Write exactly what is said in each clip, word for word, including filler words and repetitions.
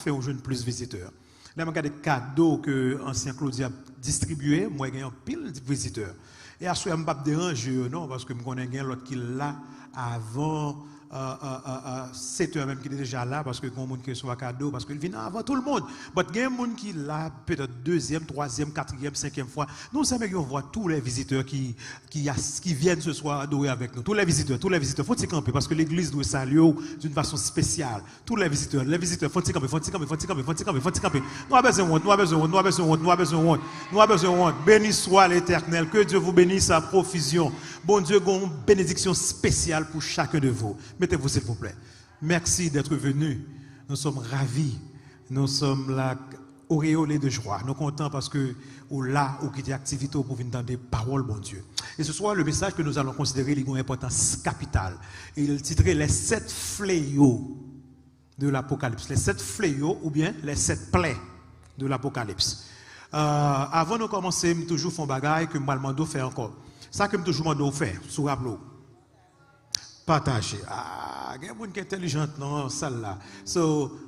fè w jwenn plis vizitè. Lè mwen gade kado ke ansyen Claudia ap distribye, mwen gen anpil vizitè. E aswè a, m p ap deranje yo non, paske m konnen gen lòt ki la avan, euh, euh, euh, euh, sèt è menm ki te deja la, paske gen moun ki resevwa kado, paske l vin avan tout moun. But gen moun ki la petèt dezyèm, twazyèm, katriyèm, senkyèm fwa. Nous aimerions voir tous les visiteurs qui, qui, qui viennent ce soir adorer avec nous. Tous les visiteurs, tous les visiteurs. Fò ti kanpe, paske legliz dwe salye w d'une façon spéciale. Tous les visiteurs, les visiteurs, fò ti kanpe, fò ti kanpe, fò ti kanpe, fò ti kanpe, fò ti kanpe. Nou pa bezwen wont, nou pa bezwen wont, nou pa bezwen wont, nou pa bezwen wont, nou pa bezwen wont. Béni soit l'Éternel, que Dieu vous bénisse à profusion. Bondye gen yon benediksyon espesyal pou chacun de vous. Mettez-vous, s'il vous plaît. Merci d'être venu. Nous sommes ravis. Nous sommes là, auréolés de joie. Nou kontan paske ou la, ou kite aktivite w pou vin tande pawòl Bondye. Et ce soir, le message que nous allons considérer, li gen yon enpòtans kapital. E l titre Les sept fléaux de l'Apocalypse. Les sept fléaux oubyen les sept plaies de l'Apocalypse. Euh, avan nou kòmanse, m toujou fè yon bagay ke m pral mande w fè ankò. Sa ke m toujou mande w fè, si w raple w. Pataje. Ah, gen moun ki entèlijan nan sal la. So,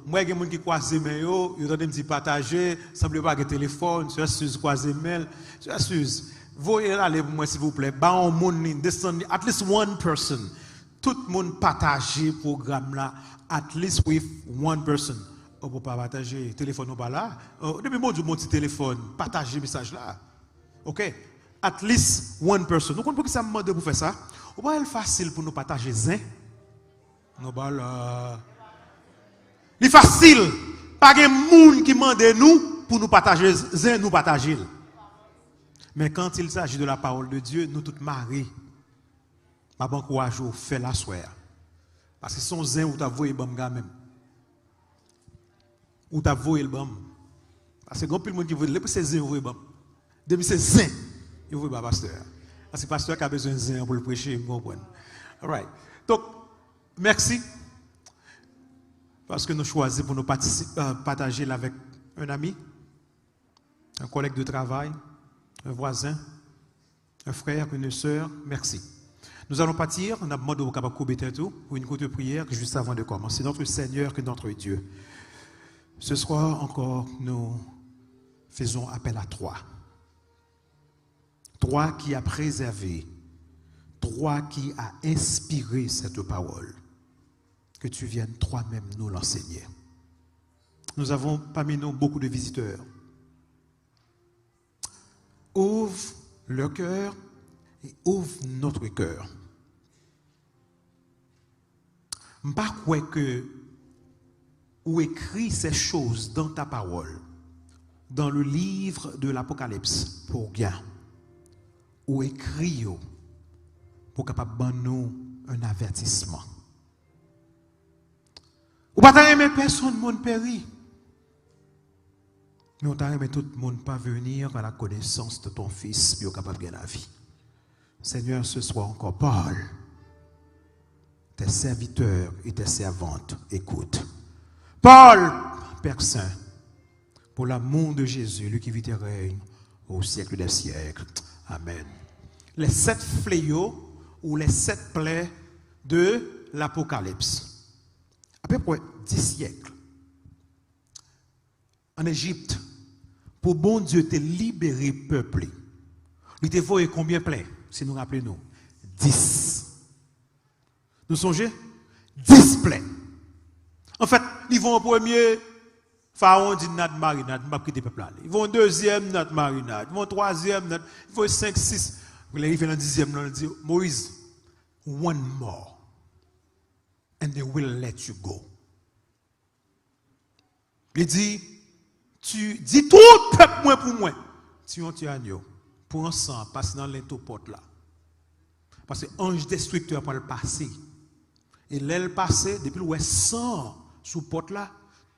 m wè gen moun ki kwaze men yo, yo tande m di pataje, sanble yo pa gen telefòn, sè Siz kwaze men l. Sè Siz, voye l ale pou mwen, silvouplè. Ba yon moun li, desann li, at least one person. Tout moun pataje pwogram la, at least with one person. O, pou pa pataje, telefòn ou pa la. O, depi Bondye bon ti telefòn, pataje mesaj la. Ok? At least one person. Nou konn poukisa m mande pou fè sa? Ou pa wè l fasil pou nou pataje zen? Nou pa la. Li fasil. Pa gen moun ki mande nou pou nou pataje zen, nou pataje l. Men quand il s'agit de la parole de Dieu, nou tout mare. M ap ankouraje w fè l aswè a. Paske se yon zen ou t ap voye ban m kanmenm. Ou t ap voye l ban m. Paske gen anpil moun ki voye, depi se zen yo voye ban m. Depi se zen yo voye ba pastè a. Paske pastè a ka bezwen zen an pou l preche, m konprann. Alright. Donk, mèsi. Paske nou chwazi pou nou patisi-, euh, pataje l avèk un ami, un collègue de travail, un voisin, un frère, une sœur, merci. Nous allons partir, n ap mande w kapab koube tèt ou pour une courte prière juste avant de commencer. Notre Seigneur, que notre Dieu, ce soir encore, nous faisons appel à toi. Toi qui as préservé, toi qui as inspiré cette parole, que tu viennes toi-même nous l'enseigner. Nous avons parmi nous beaucoup de visiteurs. Ouvre leur cœur et ouvre notre cœur. M pa kwè ke ou écrit ces choses dans ta parole, dans le livre de l'Apocalypse, pour rien. Ou écrit yo pou kapab ban nou un avertissement. Ou pa ta renmen pèsonn moun peri. Men ou ta renmen tout moun parvenir à la connaissance de ton Fils, pou yo kapab gen lavi. Seigneur, ce soir encore, parle. Tes serviteurs et tes servantes écoutent. Parle, Père Saint, pour l'amour de Jésus, lui qui vit et règne au siècle des siècles. Amen. Les sept fléaux ou les sept plaies de l'Apocalypse. Apeprè dis syèk. An Ejipt, pou Bondye te libere pèp li, li te voye konbyen plè, si nou raple nou? Dis. Nou sonje? Dis plè. Anfèt, li voye yon premye, Farawon di, "N a marinad, m p ap kite pèp la ale." Li voye yon dezyèm, "N a marinad." Li voye yon twazyèm, "N a," li voye senk, sis. Lè rive nan dizyèm nan, li di, "Moyiz, one more, and they will let you go." Li di, "Tu, di tout pèp mwen pou mwen, tiye yon ti anyo, pran san an, pase nan lento pòt la. Paske anj destriktè a pral pase. E lè l pase, depi l wè san an sou pòt la,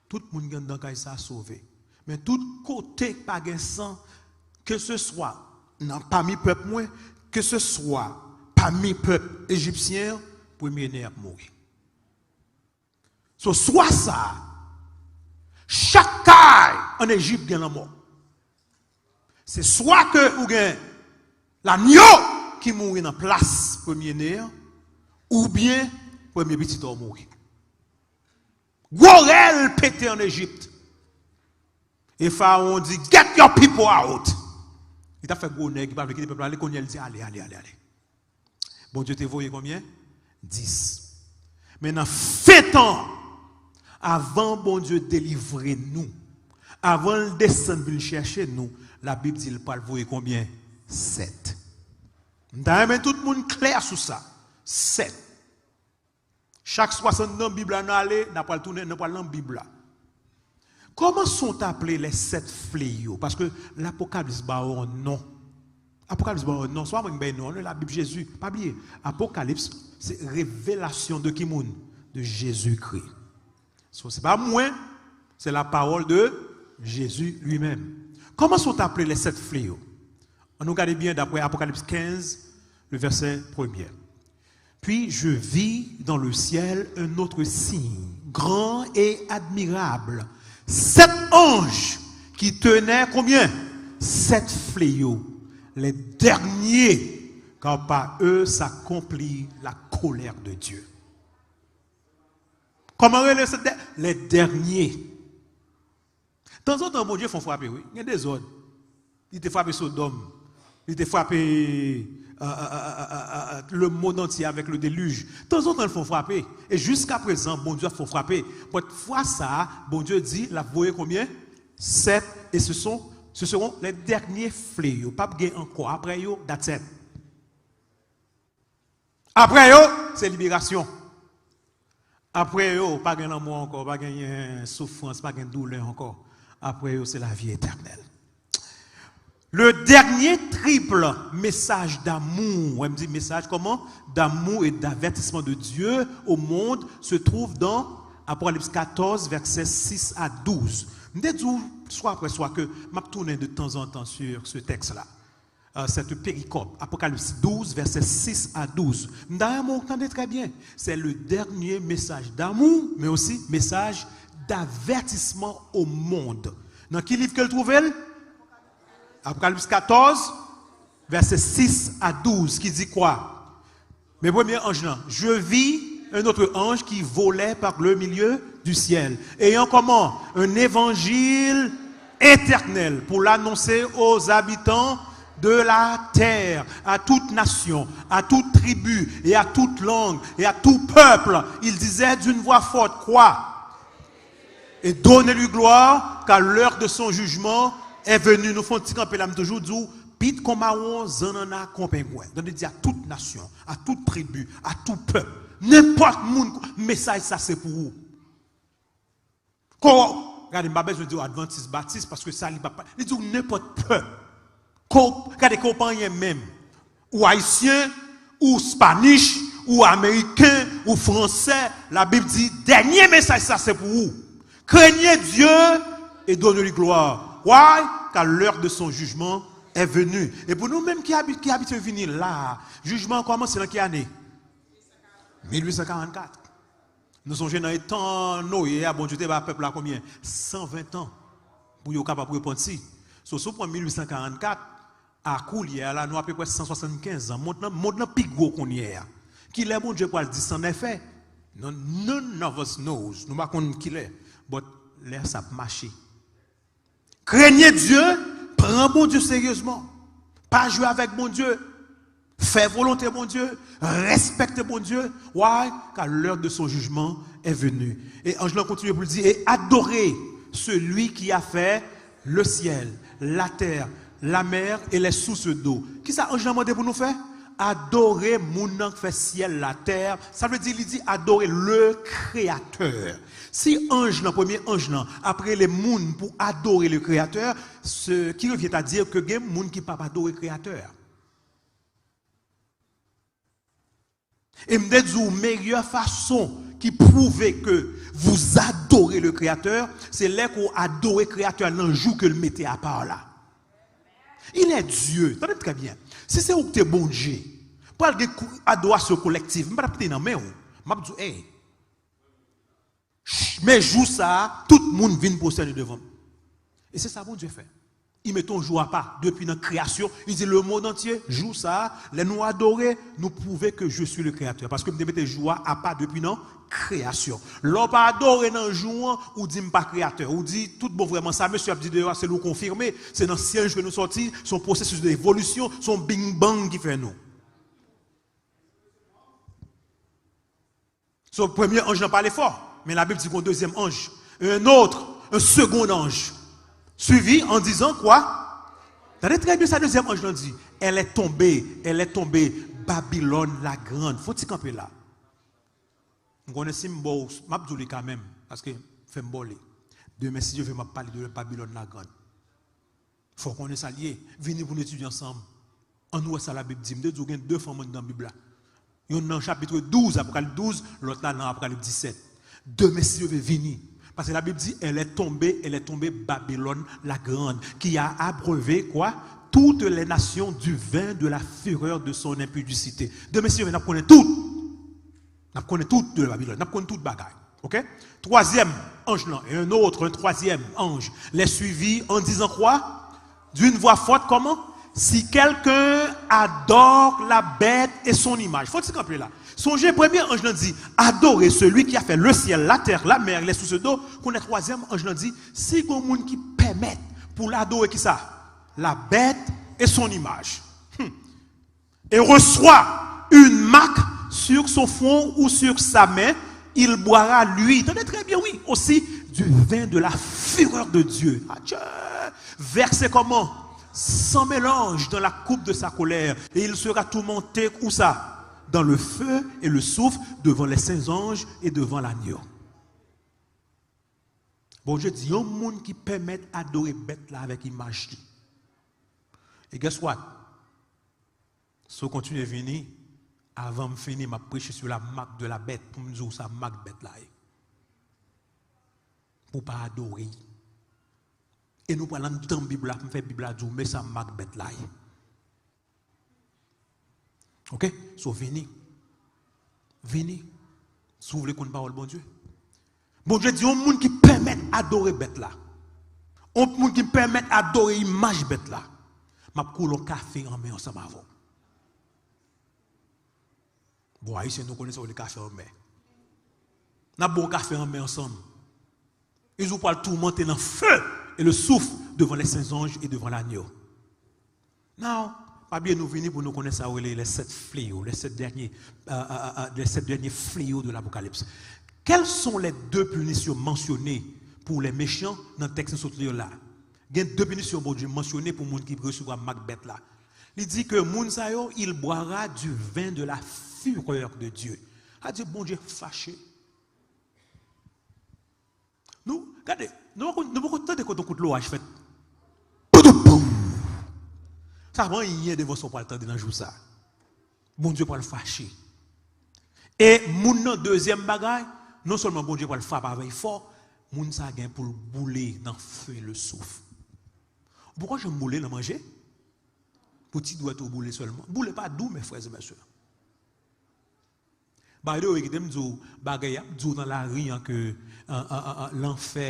tout moun ki anndan kay sa a sove. Men tout kote k pa gen san, ke se swa nan pami pèp mwen, ke se swa pami pèp ejipsyen an, premye ne ap mouri." So, swa sa, chak kay an Ejip gen lanmò. Se swa ke ou gen lanyo ki mouri nan plas premye ne an, oubyen premye pitit ou mouri. Gwo rèl pete ann Ejip. E Farawon di, "Get your people out." Li t ap fè gwo nèg, li pa vle kite pèp la ale, kounye a li di, "Ale, ale, ale, ale." Bondye te voye konbyen? Dis. Men nan fen tan, avan Bondye delivre nou, avan l desann vin chèche nou, Labib di l pral voye konbyen? Sèt. M ta renmen tout moun klè sou sa. Sèt. Chak swa se nan Bib la n ale, n ap pral tounen, n ap pral nan Bib la. Kòman sa w t aple les sept fléaux? Paske Lapokalips ba yo yon non. Apokalips ba yo yon non. Se pa mwen ki bay non an, non, Labib, Jezi. Pa bliye, Apokalips, se revelasyon de ki moun? De Jezikri. So, se pa mwen, se la parole de Jésus lui-même. Kòman sa w t aple les sept fléaux? Ann nou gade byen daprè Apokalips kenz, le verset premier. Puis je vis dans le ciel un autre signe, grand et admirable, sept anges qui tenaient combien? Sept fléaux, les derniers, car par eux s'accomplit la colère de Dieu. Kòman rele se dè-, les derniers? Tanzantan, Bondye fè yon frape, wi. Gen dezòd. Li te frape Sodòm. Li te frape, euh, euh, euh, euh, euh, euh, le monde entier avec le déluge. Tanzantan, l fè yon frape. E jiska prezan, Bondye ap fè yon frape. But fwa sa a, Bondye di, l ap voye konbyen? Sèt. Et ce sont, ce seront les derniers fléaux. P ap gen ankò. Apre yo, that's it. Apre yo, se liberasyon. Apre yo, pa gen lanmou ankò, pa genyen soufrans, pa gen doulè ankò. Apre yo, se lavi etènèl. Le dernier triple message d'amour, wè m di mesaj kòman? D'amour et d'avertissement de Dieu au monde se trouve dans Apocalypse quatorze, versets six à douze. M te di w swa apre swa ke m ap tounen de tanzantan sur ce texte-là. Euh, cette péricope, Apocalypse douze, versets six à douze. M ta renmen w tande trè byen. C'est le dernier message d'amour, mais aussi message d'avertissement au monde. Nan ki liv ke l twouve l? Apocalypse quatorze, verset six à douze, qui dit quoi? Men premye anj lan, je vis un autre ange qui volait par le milieu du ciel, ayant comment? Un évangile éternel pour l'annoncer aux habitants de la terre, à toute nation, à toute tribu et à toute langue et à tout peuple. Il disait d'une voix forte, quoi? Et donnez-lui gloire, car l'heure de son jugement est venue. Nou fè yon ti kanpe la, m toujou di w, pit kon mawon, zannanna kon pengwen. Donk, li di à toute nation, à toute tribu, à tout peuple. Nenpòt moun, mesaj sa se pou ou. Ko, gade, m pa bezwen di w advantis, batis, paske sa, li pa, li di w nenpòt pèp. Ko, gade, ke w pa anyen menm. Ou ayisyen, ou spanish, ou ameriken, ou fransè, Labib di, dènye mesaj sa se pou ou. Craignez Dieu et donnez-lui gloire. Why? Car l'heure de son jugement est venue. E pou nou menm ki abi-, ki abitye vini la, jijman an kòmanse nan ki ane? Mil uit san karannkat. Nou sonje nan etan Noye a, Bondye te ba pèp la konbyen? San ven tan pou yo kapab repanti. So, si w pran mil uit san karannkat, a koulye a la, nou apeprè san swasannkenz an. Mond lan, mond lan pi gwo kounye a. Kilè Bondye pral di sa n ap fè? None, none of us knows. Nou pa konn kilè. But lè sa ap mache. Craignez Dieu, pran Bondye seryezman. Pa jwe avèk Bondye. Fè volonte Bondye, respekte Bondye. Why? Car l'heure de son jugement est venue. E anj lan kontinye pou l di, et adorez celui qui a fait le ciel, la terre, la mer et les sources d'eau. Kisa anj lan mande pou nou fè? Adore moun nan k fè syèl, latè. Sa vle di, li di adore le Créateur. Si anj lan, premye anj lan, ap rele moun pou adore le Créateur, ce qui revient à dire que gen moun ki p ap adore Kreyatè a. E m te di w, meilleure façon ki pwouve ke vous adorez le Créateur, se lè ke w adore Kreyatè a nan jou ke l mete apa la. Il est Dieu. Tande m trè byen. Si se ou k te Bondye, pral gen kou-, adorasyon kolektiv. M pa t ap kite nan men w. M ap di w, hey, ch-, men jou sa a, tout moun vin pwostène devan m. E se sa Bondye fè. Li mete yon jou apa depi nan kreyasyon. Li di, le monde entier, jou sa a, lè nou adore, nou pwouve ke je suis le créateur. Paske m te mete jou a apa depi nan kreyasyon. Lè w pa adore nan jou an, ou di m pa kreyatè. Ou di, tout bon, vrèman, sa mesye ap di deyò a, se l ou konfime. Se nan syèj ke nou sòti, se yon pwosesis de evolisyon, se yon bing bang ki fè nou. So, premye anj lan pale fò, men Labib di gon dezyèm anj. Un autre, un second ange, suivit en disant quoi? Tande trè byen sa dezyèm anj lan di. Elle est tombée, elle est tombée, Babylone la grande. Fò ti kanpe la. M konnen si m ba w, m ap di w li kanmenm, paske fè m ba w li. Demen, si Dye vle, m ap pale de Babylone la grande. Fò w konnen sa l ye. Vini pou n etidye ansanm. Ann wè sa Labib di. M te di w gen de fanm anndan Bib la. Yonn nan chapit douz, Apokalip douz, lòt la nan Apokalip disèt. Demen, si Dye vle, vini. Paske Labib di, elle est tombée, elle est tombée, Babylone la grande, qui a abreuvé, quoi? Toutes les nations du vin de la fureur de son impudicité. Demen, si Dye vle, n ap konnen tout. N ap konnen tout de Babylone. N ap konnen tout bagay. Ok? Twazyèm anj lan, et un autre, un troisième ange, les suivit en disant quoi? D'une voix forte, comment? Si quelqu'un adore la bête et son image. Fò ti kanpe la. Sonje, premye anj lan di, adorez celui qui a fait le ciel, la terre, la mer, les sources d'eau. Kounye a twazyèm anj lan di, si gon moun ki pèmèt pou l adore kisa? La bête et son image. Hmm. Et reçoit une marque sur son front ou sur sa main, il boira, lui, tande trè byen, wi, aussi du vin de la fureur de Dieu. Adieu. Versé comment? Sans mélange dans la coupe de sa colère, et il sera tourmenté, où ça? Dans le feu et le soufre, devant les saints anges et devant l'agneau. Bondye di, yon moun ki pèmèt adore bèt la avèk imaj li. E guess what? Si w kontinye vini, avan m fini, m ap preche sou la mak de la bèt, pou m di w sa mak bèt la ye. Pou w pa adore l. E nou pral anndan Bib la, pou m fè Bib la di w, men sa mak bèt la ye. Ok? So, vini. Vini. Si w vle konn pawòl Bondye. Bondye di, yon moun ki pèmèt adore bèt la, yon moun ki pèmèt adore imaj bèt la, m ap koule yon kafe anmè ansanm avè w. Bon, Ayisyen, nou konnen sa w rele kafe anmè. N ap bwè yon kafe anmè ansanm. Li di w pral toumante nan feu et le soufre devant les saints anges et devant l'agneau. Now, pa bliye nou vini pou nou konnen sa yo rele les sept fléaux, les sept derniers, euh, euh, euh, les sept derniers fléaux de l'Apocalypse. Quelles sont les deux punitions mentionnées pour les méchants nan tèks nou sot li la? Gen de pinisyon Bondye mansyone pou moun ki resevwa mak bèt la. Li di ke moun sa yo, il boira du vin de la fureur de Dieu. Sa di Bondye fache. Nou, gade, nou poko, nou poko tande kote yon kout loraj fèt. Poudoupoum! Sa pa anyen devan sa w pral tande nan jou sa. Bondye pral fache. E moun nan, dezyèm bagay, non sèlman Bondye pral frape avè l fò, moun sa gen pou l boule nan feu et le soufre. Ou poko janm boule nan manje? Pou ti dwèt ou boule sèlman. Boule pa dou, mes frères et mes sœurs. By the way, kite m di w, bagay y ap di w nan lari an ke, an, an, an, an, lanfè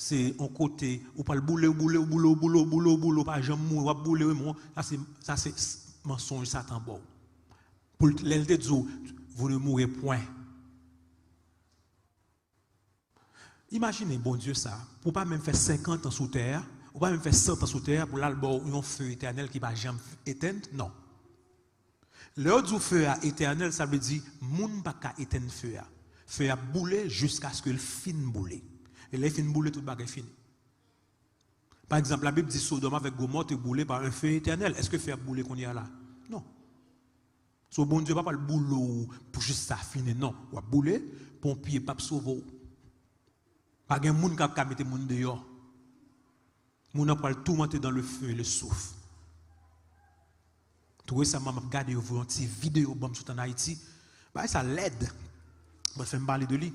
se yon kote ou pral boule, w boule, w boule, w boule, w boule, w boule, w pa janm mouri, w ap boule, wi, men sa se, sa se s-, mansonj Satan ba w. Pou l, lè l te di w, vous ne mourrez point. Imajine Bondye sa, pou w pa menm fè senkant an sou tè a, ou pa menm fè san tan sou tè a, pou l al ba w yon feu etènèl ki pa janm etenn, non. Lè yo di w feu a etènèl, sa vle di moun pa ka etenn feu a. Feu a ap boule jiskaske l fin boule. E lè l fin boule, tout bagay fini. Pa egzanp, Labib di Sodòm avèk Gomò te boule pa un feu éternel. Èske feu a ap boule kounye a la? Non. So, Bondye pa pral boule w pou jis sa fini, non. W ap boule, ponpye p ap sove w. Pa gen moun k ap ka mete moun deyò. Moun nan pral toumante dans le feu et le soufre. Tou resaman, m ap gade, yo voye yon ti videyo ban m sot ann Ayiti. Bagay sa lèd. Mwen fè m pale de li.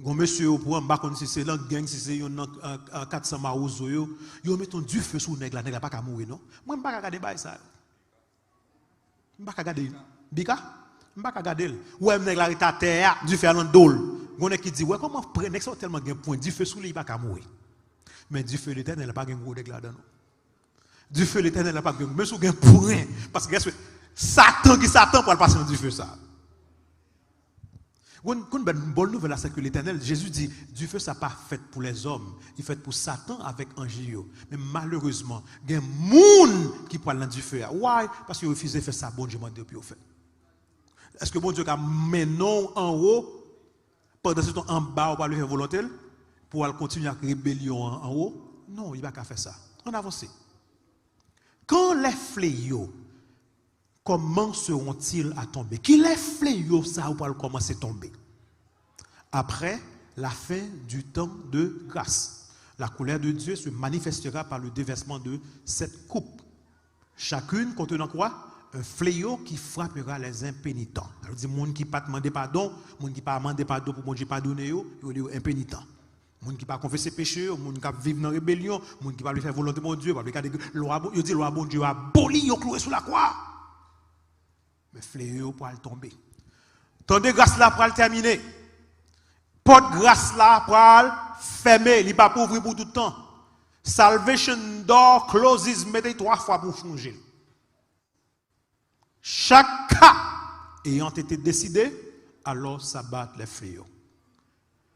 Gon mesye yo pran, m pa konn si se nan gang, si se youn nan, euh, euh, kat san mawozo yo. Yo mete yon dife sou nèg la, nèg la pa ka mouri, non. Mwen, m pa ka gade bagay sa yo. M pa ka gade Bika, m pa ka gade l. Ou wè nèg la ret atè a, dife a nan do l. Gon nèg ki di, wè kòman frè, nèg sa yo tèlman gen pwen, dife sou li, li pa ka mouri. Men dife Letènèl pa gen gwo nèg ladan, non. Dife Letènèl la p ap gen, menm si w gen pwen, paske guess what? Satan ki Satan pral pase nan dife sa. Konn, konn bèl, bonne nouvelle la, c'est que l'Éternel, Jésus dit, dife sa pa fèt pou lèzòm, li fèt pou Satan avèk anj li yo. Men malerezman, gen moun ki pral nan dife a. Why? Paske yo refize fè sa Bondye mande yo pou yo fè. Èske Bondye ka mennen w anwo, pandan se tan anba ou pa vle fè volonte l, pou w al kontinye ak rebelyon an anwo? Non, li pa ka fè sa. Ann avanse. Quand les fléaux commenceront-ils à tomber? Kilè fleyo sa yo pral kòmanse tonbe? Après la fin du temps de grâce, la colère de Dieu se manifestera par le déversement de sept coupes, chacune contenant quoi? Un fléau qui frappera les impénitents. Sa vle di moun ki pa t mande padon, moun ki pa mande padon pou Bondye padone yo, yo rele yo enpenitan. Moun ki pa konfese peche yo, moun k ap viv nan rebelyon, moun ki pa vle fè volonte Bondye, pa vle gade lwa Bon-, yo di lwa Bondye yo aboli, yo klouwe sou lakwa. Men fleyo yo pral tonbe. Tan de gras la pral tèmine. Pòt gras la pral fèmen, li p ap ouvri pou tout tan. Salvation door closes, mete l twa fwa pou w chonje l. Chaque cas ayant été décidé, alors s'abattent les fléaux.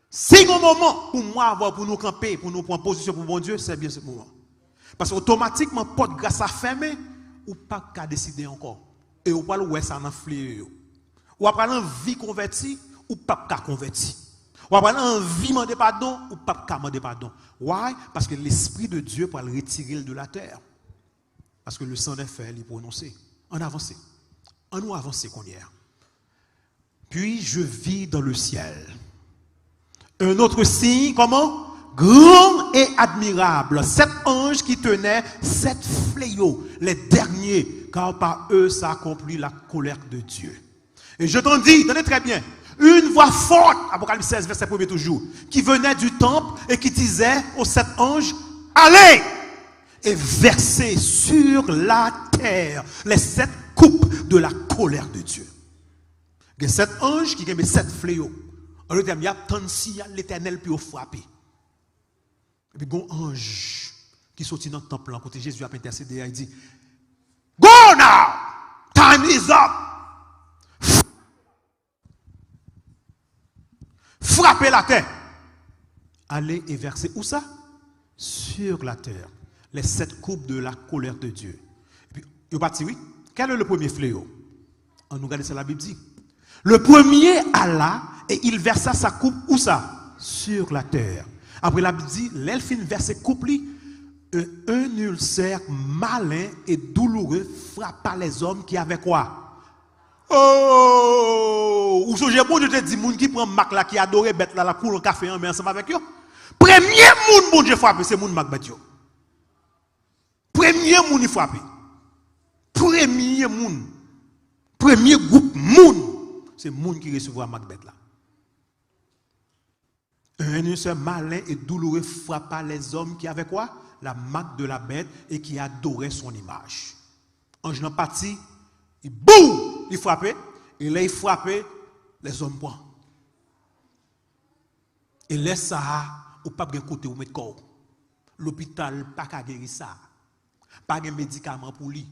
Si gon moman pou mwen avè w pou nou kanpe, pou nou pran pozisyon pou Bondye, se byen se moman. Paske otomatikman pòt gras la fèmen, ou p ap ka deside ankò. E ou pral wè sa nan fleyo yo. Ou ap pral anvi konvèti, ou p ap ka konvèti. Ou ap pral anvi mande padon, ou p ap ka mande padon. Why? Paske Lespri de Dye pral retire l de latè. Paske le sang des fèts li pwononse. Ann avanse. Ann nou avanse kounye a. Puis je vis dans le ciel un autre signe, comment? Grand et admirable, sept anges qui tenaient sept fléaux, les derniers, car par eux s'accomplit la colère de Dieu. Et j'entendis, tande trè byen, une voix forte, Apocalypse seize, verset premier toujours, qui venait du temple et qui disait aux sept anges, allez et versez sur la terre les sept coupes de la colère de Dieu. Gen sèt anj ki kenbe sèt fleyo. An lòt tèm, y ap tann siyal Letènèl pou yo frape. Epi gon anj ki soti nan tanp lan kote Jezi ap entèsede a, li di, go now! Time is up! Frape latè! Allez et versez où ça? Sur la terre, les sept coupes de la colère de Dieu. Epi, yo pati, wi. Quel est le premier fléau? Ann nou gade sa Labib di. Le premier alla et il versa sa coupe où ça? Sur la terre. Apre Labib di, lè l fin vèse koup li, un, un ulcère malin et douloureux frappa les hommes qui avaient quoi? Oh! Ou sonje Bondye te di moun ki pran mak la, ki adore bèt la, l ap koule an kafe anmè ansanm avèk yo? Premye moun Bondye frape, se moun mak bèt yo. Premye moun li frape. Premye moun. Premye gwoup moun, se moun ki resevwa mak bèt la. Un ulcère malin et douloureux frappa les hommes qui avaient quoi? La marque de la bête et qui adoraient son image. Anj lan pati, li boum, li frape, e lè li frape, lèzòm pran. E lè sa a, ou p ap gen kote ou met kò w. Lopital pa ka geri sa. Pa gen medikaman pou li.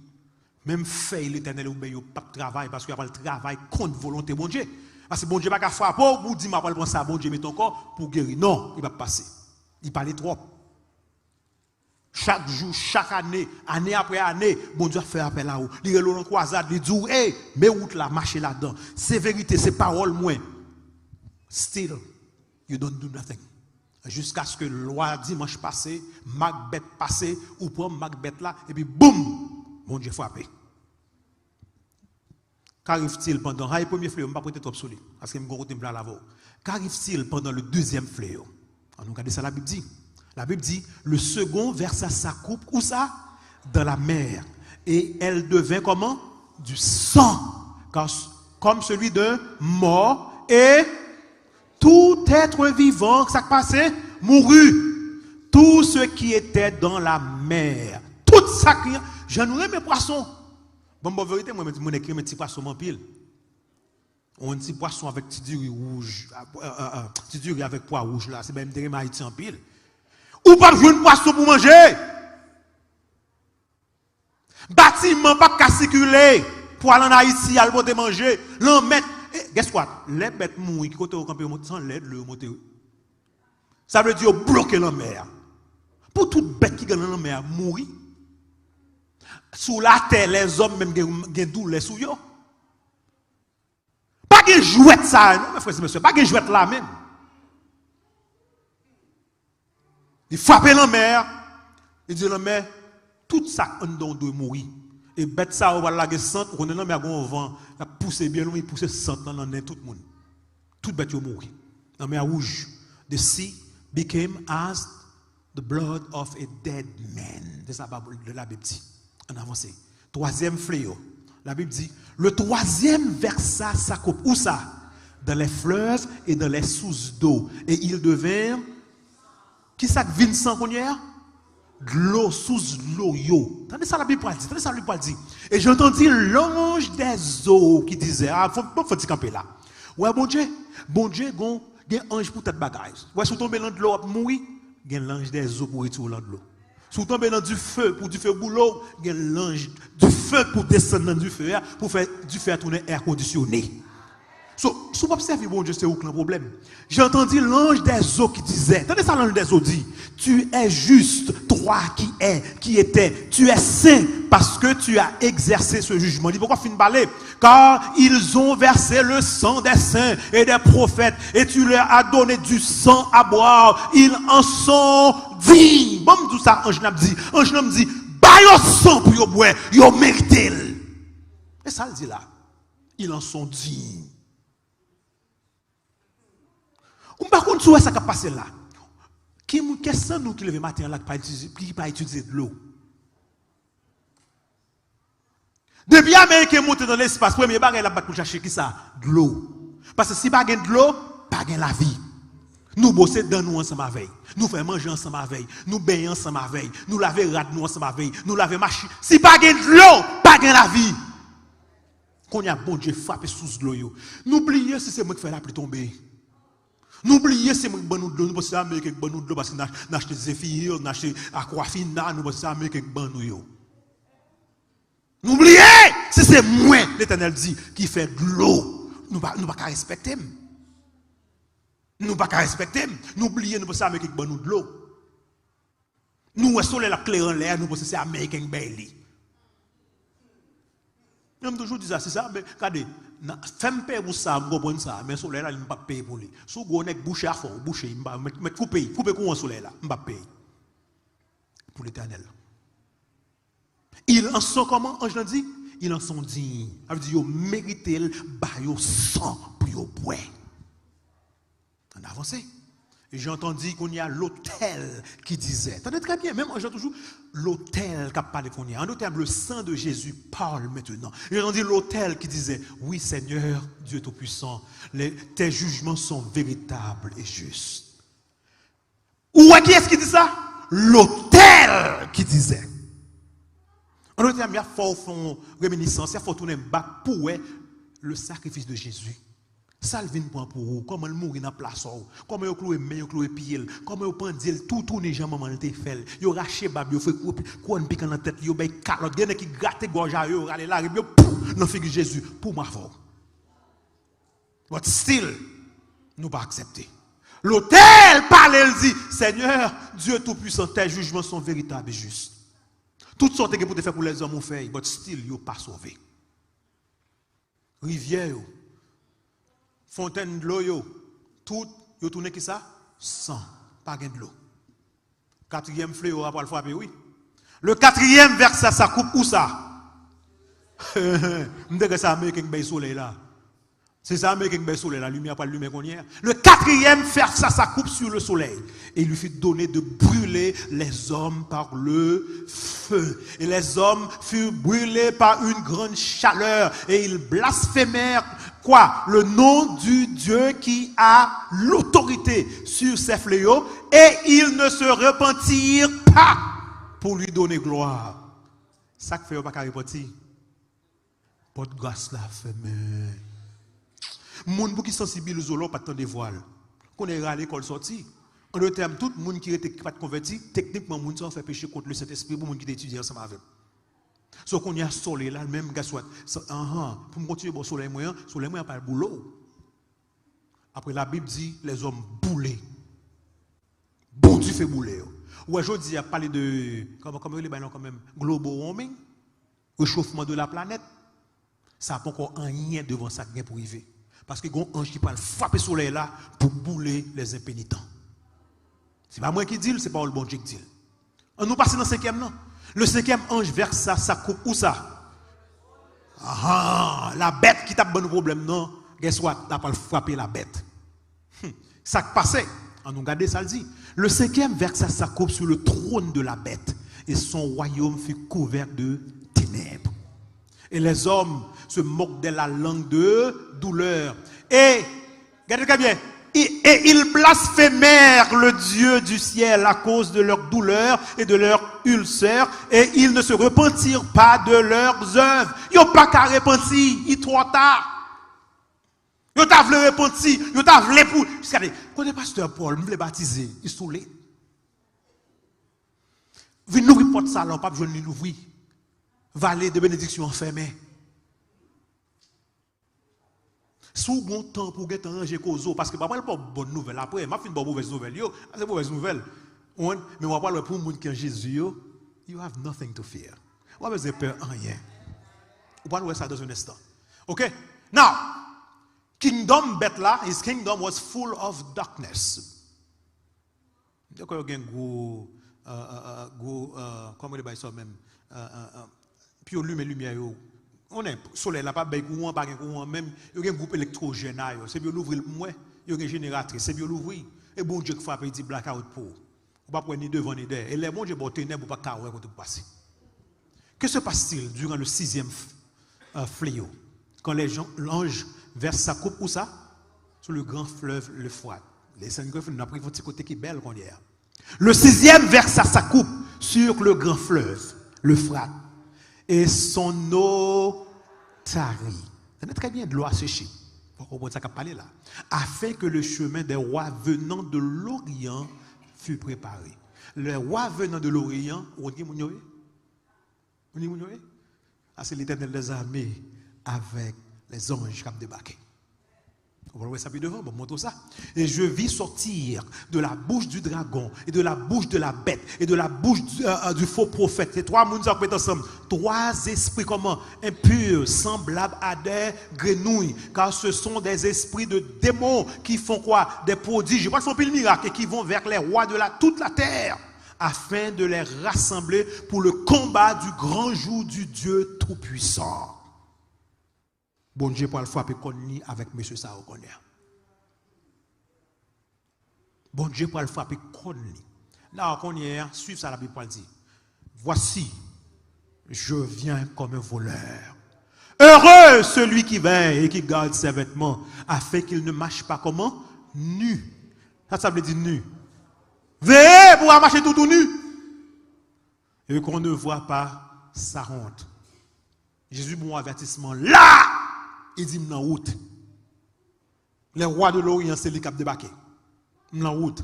Menm fèy Letènèl oubyen yo p ap travay, paske y ap al travay kont volonte Bondye. Paske Bondye pa ka frape w pou w di, "M ap al pran sa Bondye mete ankò pou w geri." Non, li p ap pase. Li pale twòp. Chak jou, chak ane, ane apre ane, Bondye ap fè apèl a ou. Li rele w nan kwazad, li di w, "Ey, men wout la, mache ladan. Se verite, se pawòl mwen." Still, you don't do nothing. Jiskaske lwa dimanch pase, mak bèt pase, ou pran mak bèt la, epi boum, Bondye frape. Qu'arrive-t-il pendant, hay premye fleyo, m p ap rete twòp sou li, paske m gon kote m vle al avè w. Qu'arrive-t-il pendant le deuxième fléau? Ann nou gade sa Labib di. Labib di, le second versa sa coupe, où ça? Dans la mer. Et elle devint comment? Du sang, car, comme celui d'un mort, et tout être vivant, sa k pase? Mouri. Tout ce qui était dans la mer. Tout sa ki, jan nou renmen pwason. Bon, bon, verite, mwen, mwen, mwen ki renmen ti pwason anpil. On ti pwason avèk ti diri wouj, a, a, a, a, ti diri avèk pwa wouj la, se bagay m te renmen Ayiti anpil. Ou p ap jwenn pwason pou manje. Batiman p ap ka sikile pou al ann Ayiti, al pote manje. Lanmè, eh, guess what? Lè bèt mouri, ki kote yo kanpe yo monte? Se anlè dlo yo monte, wi. Sa vle di yo bloke lanmè a. Pou tout bèt ki gen nan lanmè a mouri, sou latè, lèzòm menm gen, gen doulè sou yo. Pa gen jwèt sa a, non, men frè e sè, pa gen jwèt la menm. Li frape lanmè a, li di lanmè, tout sa k anndan w dwe mouri. E bèt sa yo pral lage sant, ou konnen lanmè a gen yon van, l ap pouse byen lwen, li pouse sant lan nan nen tout moun. Tout bèt yo mouri. Lanmè a wouj. The sea became as the blood of a dead man. Se sa Bab-, Labib di. Ann avanse. Twazyèm fleyo. Labib di, le troisième versa sa coupe. Où ça? Dans les fleuves et dans les sources d'eau. Et il devint, ki sa k vin san kounye a? Dlo, sous dlo yo. Tande sa Labib pral di. Tande sa Labib pral di. Et j'entendis l'ange des eaux qui disait, ah, fò, fò, fò ti kanpe la. Wè Bondye, Bondye gon, gen anj pou tèt bagay. Wè, si w tonbe nan dlo, w ap mouri, gen lanj dèzo pou retire w nan dlo. Si w tonbe nan dife, pou dife boule w, gen lanj dife pou desann nan dife a, pou fè dife a tounen è kondisyone. So, si w p ap sèvi Bondye, se ou k lan pwoblèm. J'ai entendu l'ange des eaux qui disait, tande sa lanj dèzo di, tu es juste, toi qui es, qui étais, tu es saint, parce que tu as exercé ce jugement. Li poko fin pale, car ils ont versé le sang des saints et des prophètes, et tu leur as donné du sang à boire, ils en sont dignes. Bon, m di w sa anj lan ap di. Anj lan di, ba yo san pou yo bwè, yo merite l. E sa l di la, ils en sont dignes. Ou pa konn si w wè sa k ap pase la. Ki moun, kès nan nou ki leve maten an la ki pa itilize, ki pa itilize dlo? Depi Ameriken monte nan lespas, premye bagay l ap bat pou l chache ki sa? Dlo. Paske si pa gen dlo, pa gen lavi. Nou bwose dan nou ansanm avè l. Nou fè manje ansanm avè l. Nou benyen ansanm avè l. Nou lave rad nou ansanm avè l. Nou lave machin. Si pa gen dlo, pa gen lavi. Kounye a, Bondye frape sous dlo yo. Nou bliye si se mwen ki fè lapli tonbe. Nou bliye se mwen ki ban nou dlo. Nou panse se Ameriken ki ban nou dlo paske n a-, n achte Zephyr, n achte Aquafina, nou panse se Ameriken ki ban nou yo. Nou bliye si se mwen, Letènèl di, ki fè dlo. Nou pa, nou pa ka respekte m. Nou pa ka respekte m. Nou bliye, nou panse se Ameriken ki ban nou dlo. Nou wè solèy la ap klere anlè a, nou panse se Ameriken ki bay li. Men m toujou di sa, si se Ame-, gade, nan, fè m peye pou sa, m konprann sa, men solèy la, li, m p ap peye pou li. Si w gwo nèg, bouche afè w, bouche, m pa, mèt, mèt koupe, koupe kouran solèy la, m p ap peye. Pou Letènèl. Ils en sont kòman, anj lan di? Ils en sont dignes. Sa vle di yo merite l, ba yo san pou yo bwè. Ann avanse. E j'ai entendu kounye a l'autel qui disait. Tande trè byen, menm anj lan toujou, l'autel k ap pale kounye a. En d'autres termes, le sang de Jésus parle maintenant. J'ai entendu l'autel qui disait, oui, Seigneur, Dieu Tout-Puissant, les, tes jugements sont véritables et justes. Ou wè kiyès ki di sa? L'autel qui disait. An dòt tèm, y ap fè w fè yon reminisans, y ap fè w tounen bak pou w wè le sacrifice de Jésus. Sa l vin pran pou ou, kòman l mouri nan plas ou, kòman yo klouwe men yo, klouwe pye l, kòman yo pandye l, tou tounen jan manman l te fè l. Yo rache bab, yo foure kou-, kouwòn pikan nan tèt li, yo bay kalòt. Gen nèg ki grate gòj a yo, yo rale larim yo, pouf, nan figi Jezi, pou m avè w. But still, nou pa aksepte. Lotèl pale, l di, Seigneur, Dieu Tout-Puissant, tes jugements sont véritables et justes. Tout sa w te gen pou te fè pou lèzòm ou fè, but still, yo pa sove. Rivyè yo, fontèn dlo yo, tout yo tounen kisa? San. Pa gen dlo. Katriyèm fleyo a pral frape, wi. Le quatrième versa sa coupe où ça? M te kwè se Ameriken k bay solèy la. Se sa Ameriken k bay solèy la. Limyè a pral limen kounye a. Le quatrième versa sa coupe sur le soleil. Et il lui fut donné de brûler les hommes par le feu. Et les hommes furent brûlés par une grande chaleur. Et ils blasphémèrent quoi? Le nom du Dieu qui a l'autorité sur ces fléaux. Et ils ne se repentirent pas pour lui donner gloire. Sa k fè yo pa ka repanti? Pòt gras la fèmen. Moun pou ki sansibilize w la, w pa t tande vwa l. Kounye a, rale kò l sòti. An dòt tèm, tout moun ki rete ki pa t konvèti, teknikman, moun sa yo fè peche kont Lesentespri pou moun ki te etidye ansanm avè m. So kounye a solèy la, menm, guess what? Sa, anhan, pou m kontinye ba w solèy mwen an, solèy mwen an pral boule w. Apre Labib di, lèzòm boule. Bon dife boule yo. Ou wè, jodi a, ap pale de, kòman, kòman yo rele bagay lan kanmenm? Global warming, rechofman de la planèt. Sa poko anyen devan sa k gen pou rive. Paske gon anj ki pral frape solèy la pou boule les impénitents. Se pa mwen ki di l, se pawòl Bondye ki di l. Ann nou pase nan senkyèm nan. Le cinquième ange versa sa coupe où ça? Ah, la bèt ki t ap ban nou pwoblèm nan, guess what? L ap al frape la bèt. Hmm. Sa k pase? Ann nou gade sa l di. Le cinquième versa sa coupe sur le trône de la bête, et son royaume fut couvert de ténèbres. Et les hommes se moquent de la langue de douleur. Et, gade trè byen, et, et ils blasphémèrent le Dieu du ciel à cause de leur douleur et de leur ulcère, et ils ne se repentirent pas de leurs œuvres. Yo pa ka repanti, li twò ta. Yo ta vle repanti, yo ta vle pou, gade, kote pastè Paul, m vle batize, li soule. Vin louvri pòt sa la, w p ap jwenn li louvri. Vale de benediksyon an fèmen. Si w gon tan pou w gentan ranje koze w, paske m pral ba w bòn nouvèl apre, m ap fin ba w movèz nouvèl yo, sa se movèz nouvèl. Ou konprann? Men w ap pral wè pou moun ki an Jezi yo, you have nothing to fear. W pa bezwen pè anyen. Ou pral wè sa dans un instant. Ok? Now, kingdom bèt la, his kingdom was full of darkness. Yo kwè yo gen gwo, euh, euh, euh, gwo, euh, kòman yo rele bagay sa menm? Euh, euh, euh, pou yo limen limyè yo. Konnen, solèy la pa bay kouran, pa gen kouran menm. Yo gen gwoup elektwojèn a yo. Se pou yo louvri l pou mwen. Yo gen jeneratris. Se pou yo louvri. E Bondye k frape, li di blackout pou ou. Ou p ap wè ni devan ni dèyè. E lè Bondye ba w tenèb, ou pa ka wè kote pou pase. Que se passe-t-il durant le sixième f- euh, fléau, quand les gens- l'ange verse sa coupe où ça? Sur le grand fleuve l'Euphrate. Listen carefully, n ap rive yon ti kote ki bèl kounye a. Le sixième versa sa coupe sur le grand fleuve l'Euphrate, et son eau tarit. Tande trè byen, dlo a seche. Fò w konprann sa k ap pale la. Afin que le chemin des rois venant de l'Orient fût préparé. Les rois venant de l'Orient, ou konn ki moun yo ye? Ou ni moun yo ye? A se Letènèl dèzame avèk lèzanj k ap debake. Ou pral wè sa pi devan, bon, m montre w sa. Et je vis sortir de la bouche du dragon, et de la bouche de la bête, et de la bouche du, euh, euh, du faux prophète. Se twa moun sa yo k met ansanm. Trois esprits, comment? Impurs, semblables à des grenouilles, car ce sont des esprits de démons qui font quoi? Des prodiges. Yo pral fè anpil mirak et qui vont vers les rois de la, toute la terre, afin de les rassembler pour le combat du grand jour du Dieu Tout-Puissant. Bondye pral frape kòn li avèk mesye sa yo kounye a. Bondye pral frape kòn li. La, kounye a, swiv sa Labib pral di. Voici, je viens comme un voleur. Heureux celui qui veille et qui garde ses vêtements, afin qu'il ne marche pas comment? Nu. Sa, sa vle di nu. Veye pou w pa mache toutouni. Et qu'on ne voie pas sa honte. Jezi ba w avètisman la! Li di, "M nan wout." Le roi de l'Orient, se li k ap debake. "M nan wout."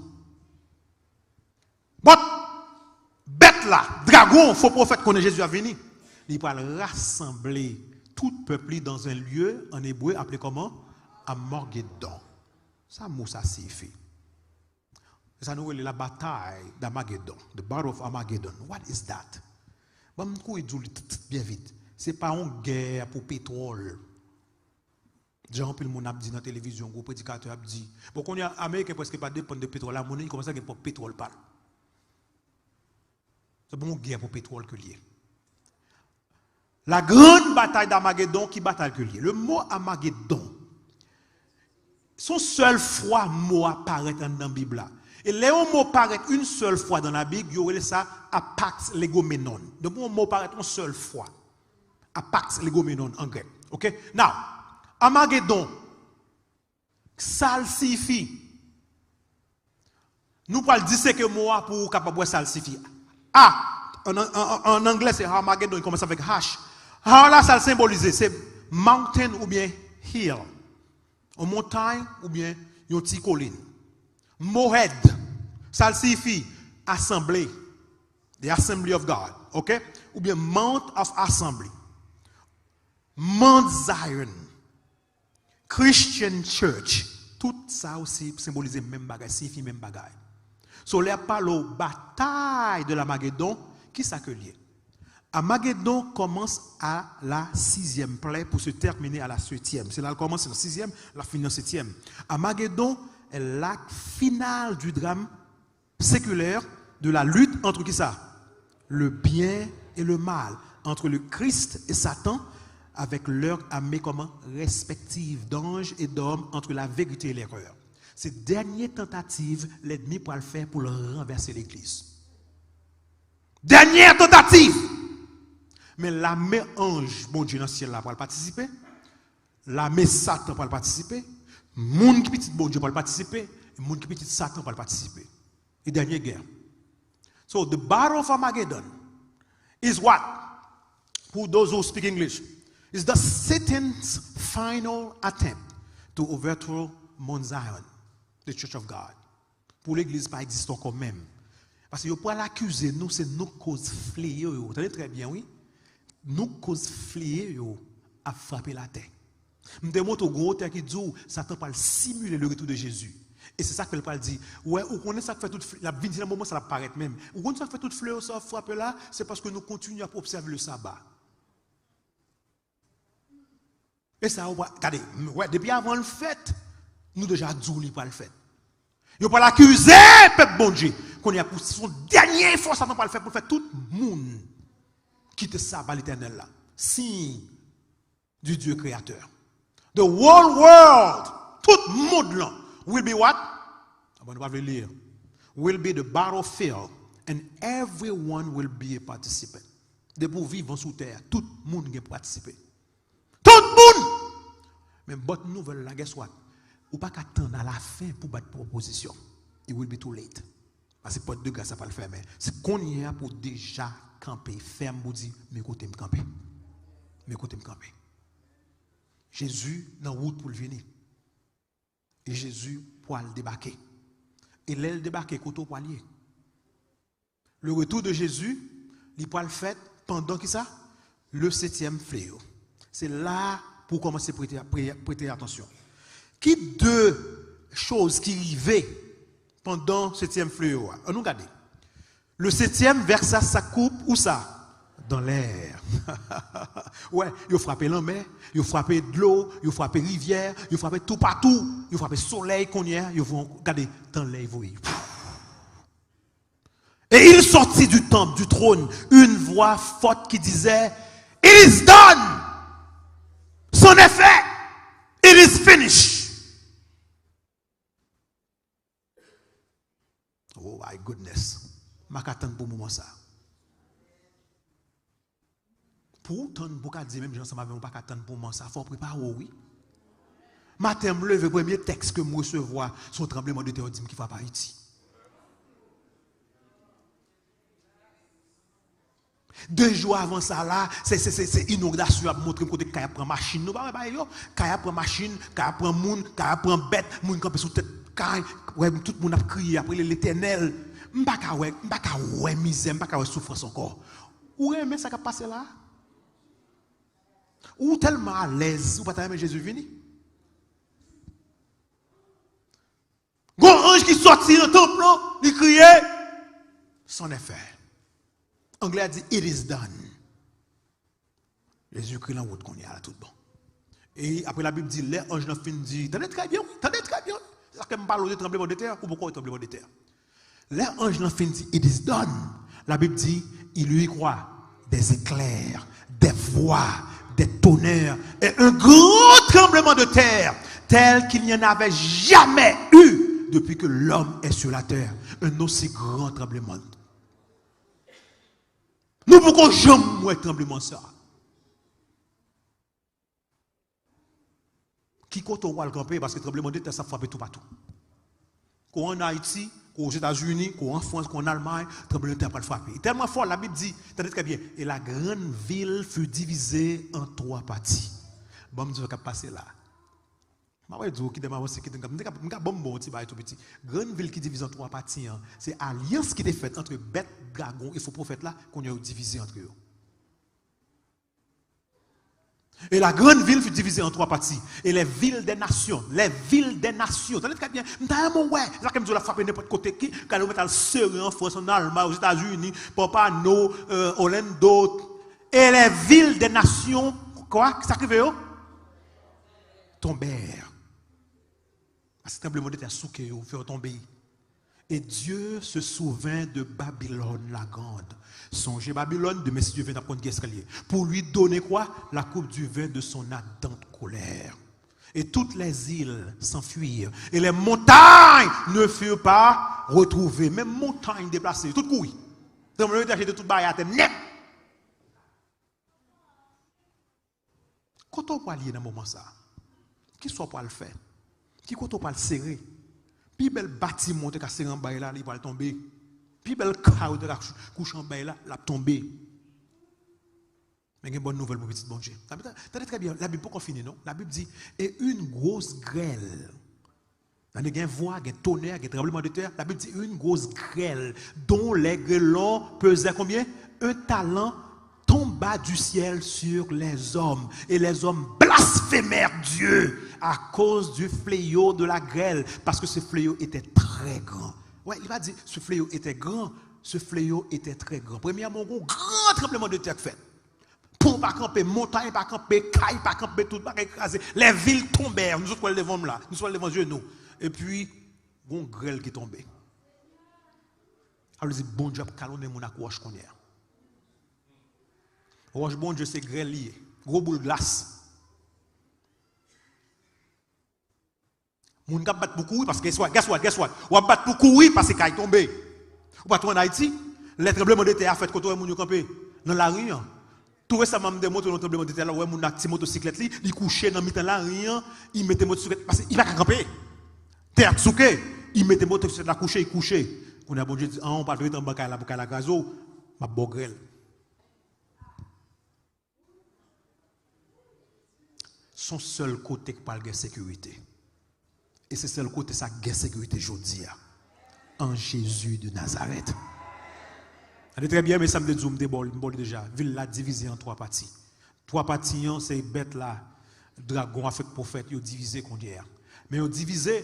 But, bèt la, dragon, fo pwofèt, konnen Jezi ap vini. Li pral rasanble tout pèp li dans un lieu, en hébreu, appelé comment? Armagedon. Sa mo sa siyifi? Se sa nou rele la batay d'Armagedon, the Battle of Armageddon. What is that? Ban m kouri di w li t- t- byen vit. Se pa yon gè pou petwòl. Jan anpil moun ap di nan televizyon, gwo predikatè ap di. Bon, kounye a, Ameriken prèske pa depann de petwòl la, moun li kòmanse gen pwòp petwòl pa l. Se pa yon gè pou petwòl ke l ye. La grande bataille d'Armagedon, ki batay ke l ye? Le mo Armagedon, se yon sèl fwa mo a parèt anndan Bib la. E lè yon mo parèt yon sèl fwa dans la Bible, yo rele sa a pax legomenon. Donk, yon mo parèt yon sèl fwa. A pax legomenon an grèk. Ok? Now, Armagedon, sa l siyifi? Nou pral diseke mo a pou w kapab wè sa l siyifi. A, an, an, an, an anglè, se Armageddon, li kòmanse avèk H. Har la, sa l senbolize, se mountain oubyen hill. Yon montay oubyen yon ti kolin. Mohed, sa l siyifi? Asanble. The Assembly of God, ok? Oubyen Mount of Assembly, Mount Zion, Christian Church, tout sa yo se senbolize menm bagay, siyifi menm bagay. So, lè y ap pale w batay de l'Armagedon, ki sa ke l ye? Armagedon commence à la sixième plaie pour se terminer à la septième. Se la l kòmanse nan sizyèm, l ap fini nan septième. Armagedon est l'acte final du drame séculaire de la lutte entre qui ça? Le bien et le mal, entre le Christ et Satan, avec leur armée comment? Respective d'anges et d'hommes, entre la vérité et l'erreur. Se dènye tantativ lènmi pral fè pou l ranvèse legliz. Dènye tantativ! Men lame anj Bondye nan syèl la pral patisipe, lame Satan pral patisipe, moun ki pitit Bondye pral patisipe, e moun ki pitit Satan pral patisipe. E dènye gè. So, the battle of Armageddon is what? For those who speak English, is the Satan's final attempt to overthrow Mount Zion, the Church of God. Pou legliz pa egziste ankò menm. Paske yo pral akize nou, se nou k koz fleyo yo. Tande trè byen, wi. Nou k koz fleyo yo ap frape latè. M te montre w gon otè ki di w Satan pral simile le retour de Jésus. E se sa ke l pral di. Ou wè, ou konnen sa k fè tout fle-, l ap vin di nan moman sa l ap parèt menm. Ou konn sa k fè tout fleyo sa ap frape la? Se paske nou kontinye ap obsève le saba. E sa, ou pa, gade, m, wè, depi avan l fèt, nou deja di w li pral fèt. Yo pral akize pèp Bondye. Kounye a, pou se yon dènye efò Satan pral fè pou l fè tout moun kite saba Letènèl la. Siy du Dieu créateur. The whole world, tout mond lan, will be what? Aban nou pa vle li. Will be the battlefield and everyone will be a participant. Depi w vivan sou tè a, tout moun gen patisipe. Tout moun! Men bòt nouvèl la, guess what? Ou pa ka tann alafen pou bat pwopozisyon. It will be too late. Paske pòt de gras la pral fèmen. Se kounye a pou w deja kanpe fèm pou w di, men kote m kanpe. Men kote m kanpe. Jezi nan wout pou l vini. E Jezi pral debake. E lè l debake, kote w pral ye? Le retour de Jésus, li pral fèt pandan ki sa? Le septième fléau. Se la pou w kòmanse prete, pre-, prete atansyon. Ki de choz ki rive pandan septième fléau a? Ann nou gade. Le septième verse sa coupe où ça? Dans l'air. Wè, yo frape lanmè, yo frape dlo, yo frape rivyè, yo frape toupatou, yo frape solèy kounye a, yo voye, gade, dans l'air voye. Et il sortit du temple, du trône, une voix forte qui disait, It is done! C'en est fait! It is finished! Oh my goodness. M pa ka tann pou moman sa. Pou w tann, pou w ka di menm jan ansanm avè m, ou pa ka tann pou moman sa, fò w prepare w, wi. Maten, m leve, premye tèks ke m resevwa, se yon tranbleman de tè, yo di m ki frape Ayiti. De jou avan sa la, se, se, se, se inondasyon ap montre m kote kay ap pran machin. Nou pa wè bagay yo? Kay ap pran machin, kay ap pran moun, kay ap pran bèt, moun kanpe sou tèt kay, wè tout moun ap kriye, ap rele Letènèl. M pa ka wè, m pa ka wè mizè, m pa ka wè soufrans ankò. Ou renmen sa k ap pase la? Ou tèlman alèz, ou pa ta renmen Jezi vini? Gon anj ki sòti nan tanp lan, li kriye, C'en est fait. Anglè a di, It is done. Jezikri lan wout kounye a la tout bon. E apre Labib di, lè anj lan fin di, tande trè byen, wi, tande trè byen, wi. Se sa ke m pale w de tranbleman de tè, ou poko wè tranbleman de tè. Lè anj lan fin di, It is done, Labib di, il y eut quoi? Des éclairs, des voix, des tonnerres, et un grand tremblement de terre, tel qu'il n'y en avait jamais eu depuis que l'homme est sur la terre. Un aussi grand tremblement. Nou poko janm wè tranbleman sa. Ki kote w pral kanpe? Paske tranbleman de tè sa ap frape toupatou. Ko w ann Ayiti, ko w Ozetazini, ko w an Frans, ko w ann Almay, tranbleman de tè pral frape. Li tèlman fò, Labib di, tande trè byen, et la grande ville fut divisée en trois parties. Ban m di w sa k ap pase la. M ap di w, kite m avanse, kite m, m ka, m ka ban m bon ti bagay tou piti. Grann vil ki divize an twa pati an, se alyans ki te fèt ant bèt dragon e fo pwofèt la, kounye a yo divize antre yo. Et la grande ville fut divisée en trois parties. Et les villes des nations, les villes des nations. Tande trè byen, m ta renmen wè, sa ke m di w la frape nenpòt kote, ki, gade, ou mèt al sere an Frans, an Almay, Ozetazini, Pompano, euh, Orlando. Et les villes des nations, kwa? Sa k rive yo? Tombèrent. Paske tranblemanntè a souke yo, fè yo tonbe. Et Dieu se souvint de Babylone la grande. Sonje Babilòn, demen, si Dye vle, n ap konn kiyès ke l ye. Pour lui donner quoi? La coupe du vin de son ardente colère. Et toutes les îles s'enfuirent, et les montagnes ne furent pas retrouvées. Menm montay deplase, tout kouri. Tranblemanntè a jete tout bagay atè nèt. Kote w pral ye nan moman sa a? Kisa w pral fè? Ki kote w pral sere? Pi bèl batiman w te ka sere anba l la, li pral tonbe. Pi bèl kay w te ka kouche anba l la, l ap tonbe. Men gen bòn nouvèl pou pitit Bondye. Tande, tande trè byen, Labib poko fini, non. Labib di, et une grosse grêle. Tande, gen vwa, gen tonè, gen tranblemanntè. Labib di, une grosse grêle dont les grêlons pesaient combien? Un talent tomba du ciel sur les hommes, et les hommes blasphémèrent Dieu à cause du fléau de la grêle, parce que ce fléau était très grand. Ouais, li pa di, ce fléau était grand, ce fléau était très grand. Premyèman, yon gran tranblemanntè k fèt. Pon pa kanpe, montay pa kanpe, kay pa kanpe, tout bagay kraze. Les villes tombèrent. Nou sot pral devan m la. Nou sot pral devan zye nou. Epi, gon grèl ki tonbe. Sa vle di Bondye ap kalonnen moun ak wòch kounye a. Wòch Bondye se grèl li ye. Gwo boul glas. Moun k ap bat pou kouri, paske guess what, guess what, guess what? W ap bat pou kouri paske kay tonbe. Ou pa tou ann Ayiti? Lè tranblemanntè a fèt, kote w wè moun yo kanpe? Nan lari an. Tou resaman, m te montre yon tranblemanntè la, w wè moun nan ak ti motosiklèt li, li kouche nan mitan lari an, li mete motosiklèt, paske li pa ka kanpe. Tè a t souke, li mete motosiklèt la kouche, li kouche. Kounye a Bondye di, an, ou pa t ret anba kay la pou kay la kraze w, m ap ba w grèl. Se yon sèl kote k pral gen sekirite. E se sèl kote sa k gen sekirite jodi a. An Jezi de Nazarèt. Tande trè byen, men sa m te di w, m te ba w, m ba w li deja. Vil la divize an twa pati. Twa pati an, se bèt la, dragon, avèk pwofèt, yo divize kounye a. Men yo divize,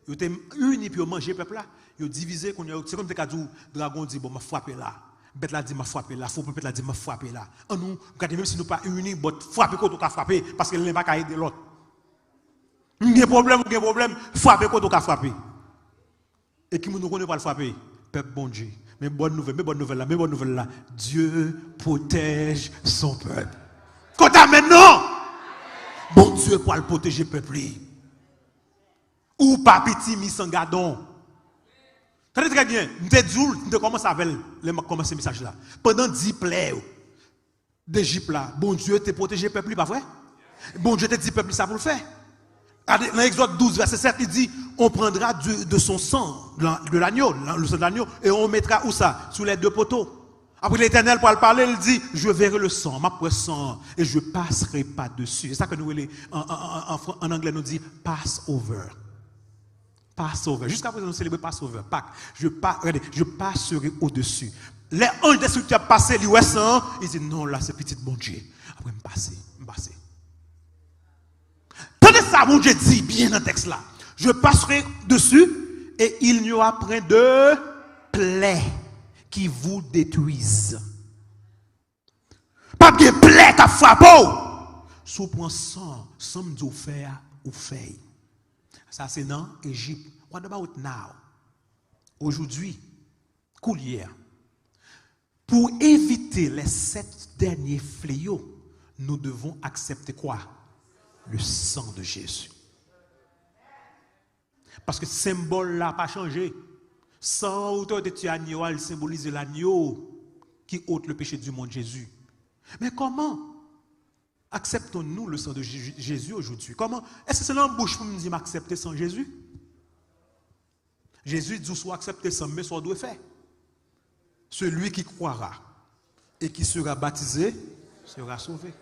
yo te ini pou yo manje pèp la. Yo divize, kounye a, se kòm te ka di w, dragon di, bon, m ap frape la. Bèt la di, m ap frape la. Fo pwofèt la di, m ap frape la. Ann nou gade, menm si nou pa ini, but frape kote w ka frape, paske len pa ka ede lòt. M gen pwoblèm, ou gen pwoblèm, frape kote w ka frape. E ki moun nou konnen pral frape? Pèp Bondye. Men bòn nouvèl, men bòn nouvèl la, men bòn nouvèl la. Dieu protège son peuple. Kote amèn nan? Bondye pral pwoteje pèp li. Ou pa pitimi san gadon. Tande trè byen, m te di w, m te kòmanse avè l lè m ap kòmanse mesaj la. Pandan dis plè yo, Dejip la, Bondye te pwoteje pèp li, pa vre? Bondye te di pèp li sa pou l fè. Gade, nan Egzòd douz, vèsè sèt, li di, on prendra du, de son sang, de la- de l'agneau, la- le sang de l'agneau, et on mettra où ça? Sur les deux poteaux. Apre Letènèl pral pale, li di, je verrai le sang, m ap wè san an, et je passerai par-dessus. Se sa ke nou rele, an, an, an, an fran- an anglè, nou di, pass over. Passover. Jiska prezan, nou selebre Passover, Pak. Je pa, gade, je passerai au-dessus. Lè anj destriktè ap pase, li wè san an, li di, non, la se pitit Bondye. Apre, m pase, m pase. Tande sa Bondye di byen nan tèks la. Je passerai dessus et il n'y aura point de plaie qui vous détruise. P ap gen plè k ap frape w. Si w pran san, san m di w fè a, ou fè l. Sa se nan Ejip. What about now? Aujourd'hui, koulye a. Pour éviter les sept derniers fléaux, nous devons accepter quoi? Le sang de Jésus. Paske senbòl la pa chanje. San an, ou te wè yo te tiye agno a, li senbolize l'agneau qui ôte le péché du monde, Jésus. Men kòman acceptons-nous le sang de Jé- Jésus aujourd'hui? Kòman, èske se nan bouch pou m di m aksepte san Jezi? Jezi di w si w aksepte san m, men sa w dwe fè. Celui qui croira et qui sera baptisé sera sauvé.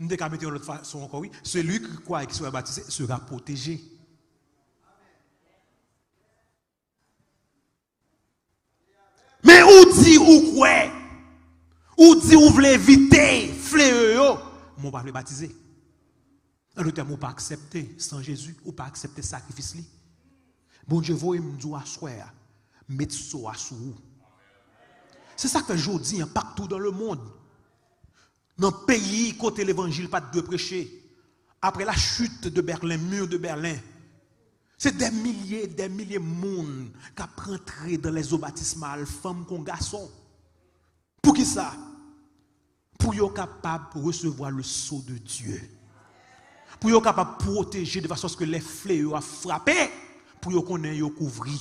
M te ka mete yon lòt fason ankò, wi. Celui qui croit et qui sera baptisé sera protégé. Men ou di ou kwè, ou di ou vle evite fleyo yo, men ou pa vle batize. An dòt tèm, ou pa aksepte san Jezi, ou pa aksepte sakrifis li. Bondye voye m di w aswè a, met so a sou ou. Se sa k fè jodi a, partout dans le monde, nan peyi kote levanjil pa t dwe preche, après la chute de Berlin, mur de Berlin, se dè milye, dè milye moun k ap rantre dans les eaux baptismales, fanm kon gason. Poukisa? Pou yo kapab resevwa le sceau de Dieu. Pou yo kapab pwoteje de fason aske lè fleyo a frape, pou yo konnen yo kouvri.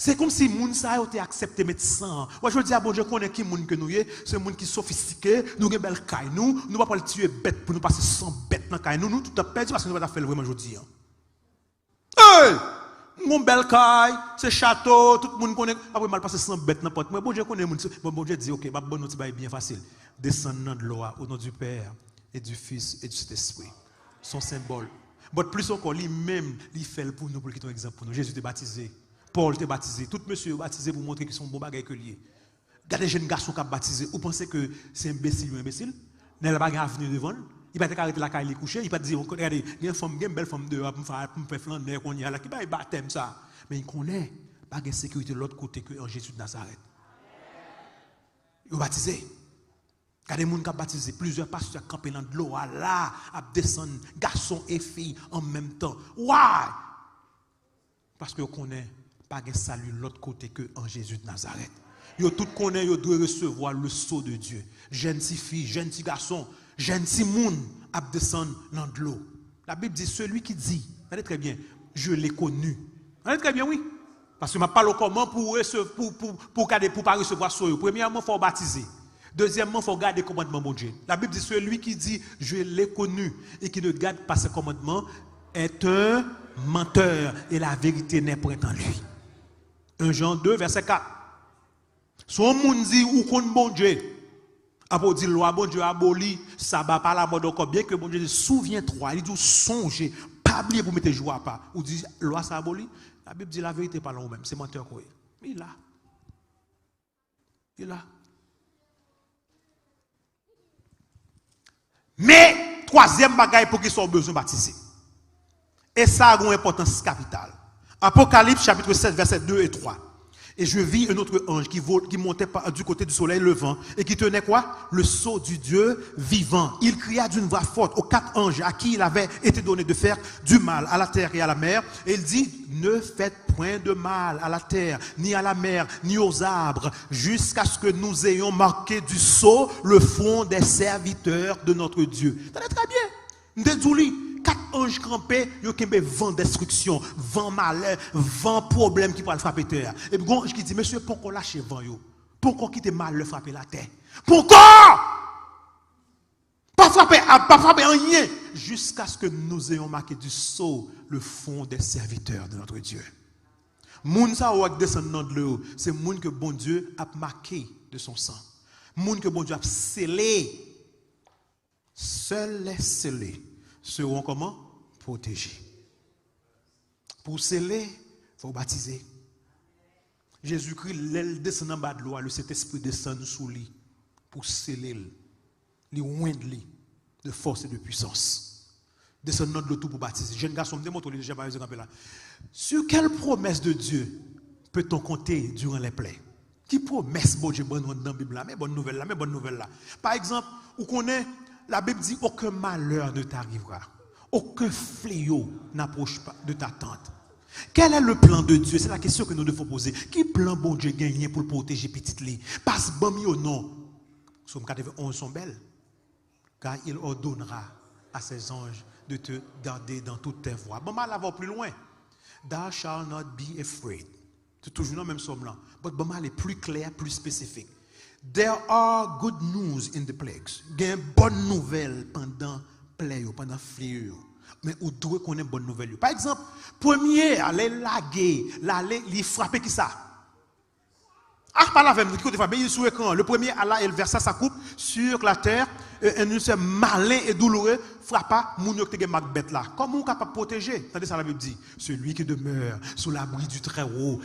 Se kòmsi moun sa yo te aksepte met san an. Wè, jodi a, Bondye konnen ki moun ke nou ye, se moun ki sofistike, nou gen bèl kay nou, nou pa pral tiye bèt pou nou pase san bèt nan kay nou, nou tout ap pèdi paske nou pa ta fè l vrèman jodi a. Hey! M gon bèl kay, se chato, tout moun konnen. Apre m al pase san bèt nan pòt mwen. Bondye konnen moun. Bon, Bondye di, "Ok, m ap ban nou ti bagay byen fasil. Desann nan dlo a, au nom du Père, et du Fils, et du Saint-Esprit." Se yon senbòl. But plis ankò, li menm, li fè l pou nou, pou l kite yon egzanp pou nou. Jezi te batize. Pòl te batize. Tout mesye yo batize pou montre ke se yon bon bagay ke l ye. Gade jèn gason k ap batize. Ou panse ke se enbesil yo enbesil? Nèg la pa gen avni devan l. Li pa te ka rete lakay li kouche. Li pa t di, "Gade, gen fanm, gen bèl fanm deyò a pou m fè, pou m fè flannè kounye a la. Ki bagay batèm sa?" Men li konnen pa gen sekirite lòt kote ke an Jezi de Nazarèt. Yo batize. Gade moun k ap batize. Plizyè pastè kanpe nan dlo a la, ap desann gason e fi an menm tan. Why? Paske yo konnen pa gen sali lòt kote ke an Jezi de Nazarèt. Yo tout konnen yo dwe resevwa le sceau de Dieu. Jèn ti fi, jèn ti gason, jèn ti moun ap desann nan dlo. La Bible dit, celui qui dit, tande trè byen, "Je l'ai connu." Tande trè byen, wi. Paske m ap pale w kòman pou resevwa, pou, pou, pou gade, pou pa resevwa so yo. Premyèman, fò w batize. Dezyèmman, fò w gade kòmandman Bondye. La Bible dit, celui qui dit, "Je l'ai connu", et qui ne garde pas ses commandements est un menteur, et la vérité n'est point en lui. Un Jean deux, verset quatre. Si yon moun di ou konn Bondye, apre w di lwa Bondye aboli, saba pa lamòd ankò, byen ke Bondye di, "Souviens-toi", li di w sonje, pa bliye pou mete jou apa. Ou di lwa sa aboli, la Bib di laverite pa nan ou menm, se mantè ke w ye. Li la. Li la. Men, twazyèm bagay poukisa w bezwen batize. E sa a gen yon enpòtans kapital. Apocalypse chapitre sept, versets deux et trois. Et je vis un autre ange qui, vol- qui montait par- du côté du soleil levant et qui tenait quoi? Le sceau du Dieu vivant. Il cria d'une voix forte aux quatre anges à qui il avait été donné de faire du mal à la terre et à la mer. Et il dit, "Ne faites point de mal à la terre, ni à la mer, ni aux arbres, jusqu'à ce que nous ayons marqué du sceau le front des serviteurs de notre Dieu." Tande trè byen. M te di w li, kat anj kanpe, yo kenbe van destriksyon, van malè, van pwoblèm ki pral frape tè a. Epi gon anj ki di, "Mesye, poko lache van yo. Poko kite malè frape latè. Poko!" Pa frape, pa frape anyen, jusqu'à ce que nous ayons marqué du sceau le front des serviteurs de notre Dieu. Moun sa yo k desann nan dlo yo, se moun ke Bondye ap make de son sang. Moun ke Bondye ap sele. Seuls les scellés seront comment? Protégés. Pou w sele, fò w batize. Jezikri, lè l desann anba dlo a, le Sentespri desann sou li pou sele l. Li wend li de force et de puissance. Desann nan dlo tou pou batize. Jèn gason, m te montre w li deja, pa bezwen kanpe la. Sur quelle promesse de Dieu peut-on compter durant les plaies? Ki pwomès Bondye ban nou anndan Bib la? Men bòn nouvèl la, men bòn nouvèl la. Pa egzanp, ou konnen, Labib di, "Aucun malheur ne t'arrivera. Aucun fléau n'approche pas de ta tente." Quel est le plan de Dieu? C'est la question que nous devons poser. Ki plan Bondye genyen pou l pwoteje pitit li? Pas ban m yo non. Sòm katrevenn onz son bèl. Car il ordonnera à ses anges de te garder dans toutes tes voies. Ban m al avè w pli lwen. Thou shalt not be afraid. Se toujou nan menm sòm lan. But ban m ale pli klè, pli espesifik. There are good news in the plagues. Gen bòn nouvèl pandan plè yo, pandan fleyo yo. Men ou dwe konnen bòn nouvèl yo. Pa egzanp, premye a, lè l lage, l ale, li frape kisa? Ah, pale avè m, ki kote frape? Men sou ekran an. Le premier alla et versa sa coupe sur la terre, euh, un ulcère malin et douloureux frappa moun yo ki te gen mak bèt la. Kòman ou kapab pwoteje? Tande sa Labib di. Celui qui demeure sous l'abri du Très-Haut,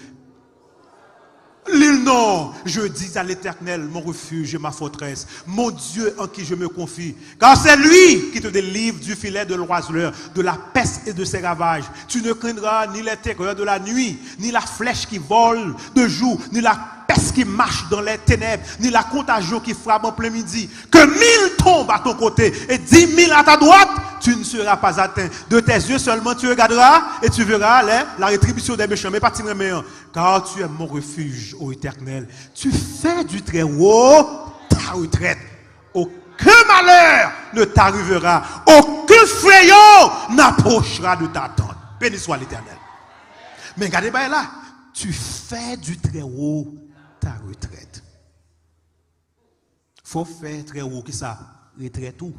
li Non, je dis à l'Éternel, mon refuge et ma forteresse, mon Dieu en qui je me confie, car c'est lui qui te délivre du filet de l'oiseleur, de la peste et de ses ravages. Tu ne craindras ni les terreurs de la nuit, ni la flèche qui vole de jour, ni la peste qui marche dans les ténèbres, ni la contagion qui frappe en plein midi. Que mille tombent à ton côté et dix mille à ta droite, tu ne seras pas atteint. De tes yeux seulement tu regarderas et tu verras les, la rétribution des méchants. Men pa ti renmen an. Car tu es mon refuge, ô Éternel. Tu fais du Très-Haut ta retraite. Aucun malheur ne t'arrivera. Aucun fléau n'approchera de ta tente. Béni soit l'Éternel. Men gade bagay la. Tu fais du Très-Haut ta retraite. Fò w fè Très-Haut ki sa? Retrèt ou.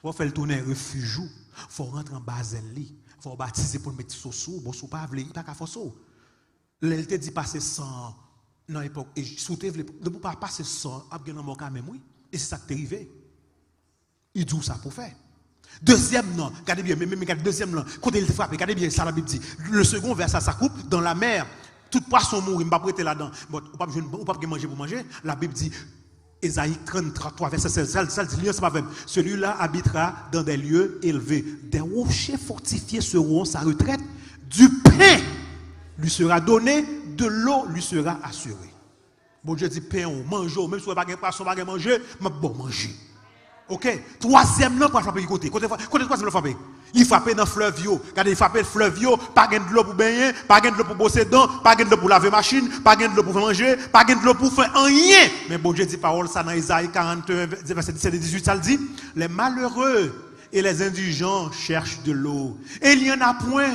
Fò w fè l tounen refij ou. Fò w rantre anba zèl li. Fò w batize pou l met so sou ou. Bon, si w pa vle, li pa ka fòse w. Lè l te di pase san an nan epòk Ejip, si w te vle, depi w pa pase san an, ap gen lanmò kanmenm, wi. E se sa k te rive. Li di w sa pou w fè. Dezyèm nan, gade byen, men, men, men gade dezyèm lan, kote l te frape, gade byen sa Labib di. Le second verse sa koup dans la mer. Tout pwason mouri, m p ap rete ladan. Bon, ou p ap jwenn, ou p ap gen manje pou manje. Labib di, Ezayi tranntrwa, vèsè sèz, sa l, sa l di, li ansanm avè m. Celui-là habitera dans des lieux élevés. Des rochers fortifiés seront sa retraite. Du pain lui sera donné, de l'eau lui sera assurée. Bondye di, pen w, manje w, menm si w pa gen pwason, pa gen manje, m ap ba w manje. Oke? Twazyèm nan pral frape ki kote? Kote, kote twazyèm nan frape? Li frape nan flèv yo. Gade, li frape flèv yo. Pa gen dlo pou benyen, pa gen dlo pou bwose dan, pa gen dlo pou lave machin, pa gen dlo pou fè manje, pa gen dlo pou fè anyen. Men Bondye di pawòl sa nan Ezayi karannde, vèsè disèt e dizuit, sa l di, Les malheureux et les indigents cherchent de l'eau, et il n'y en a point.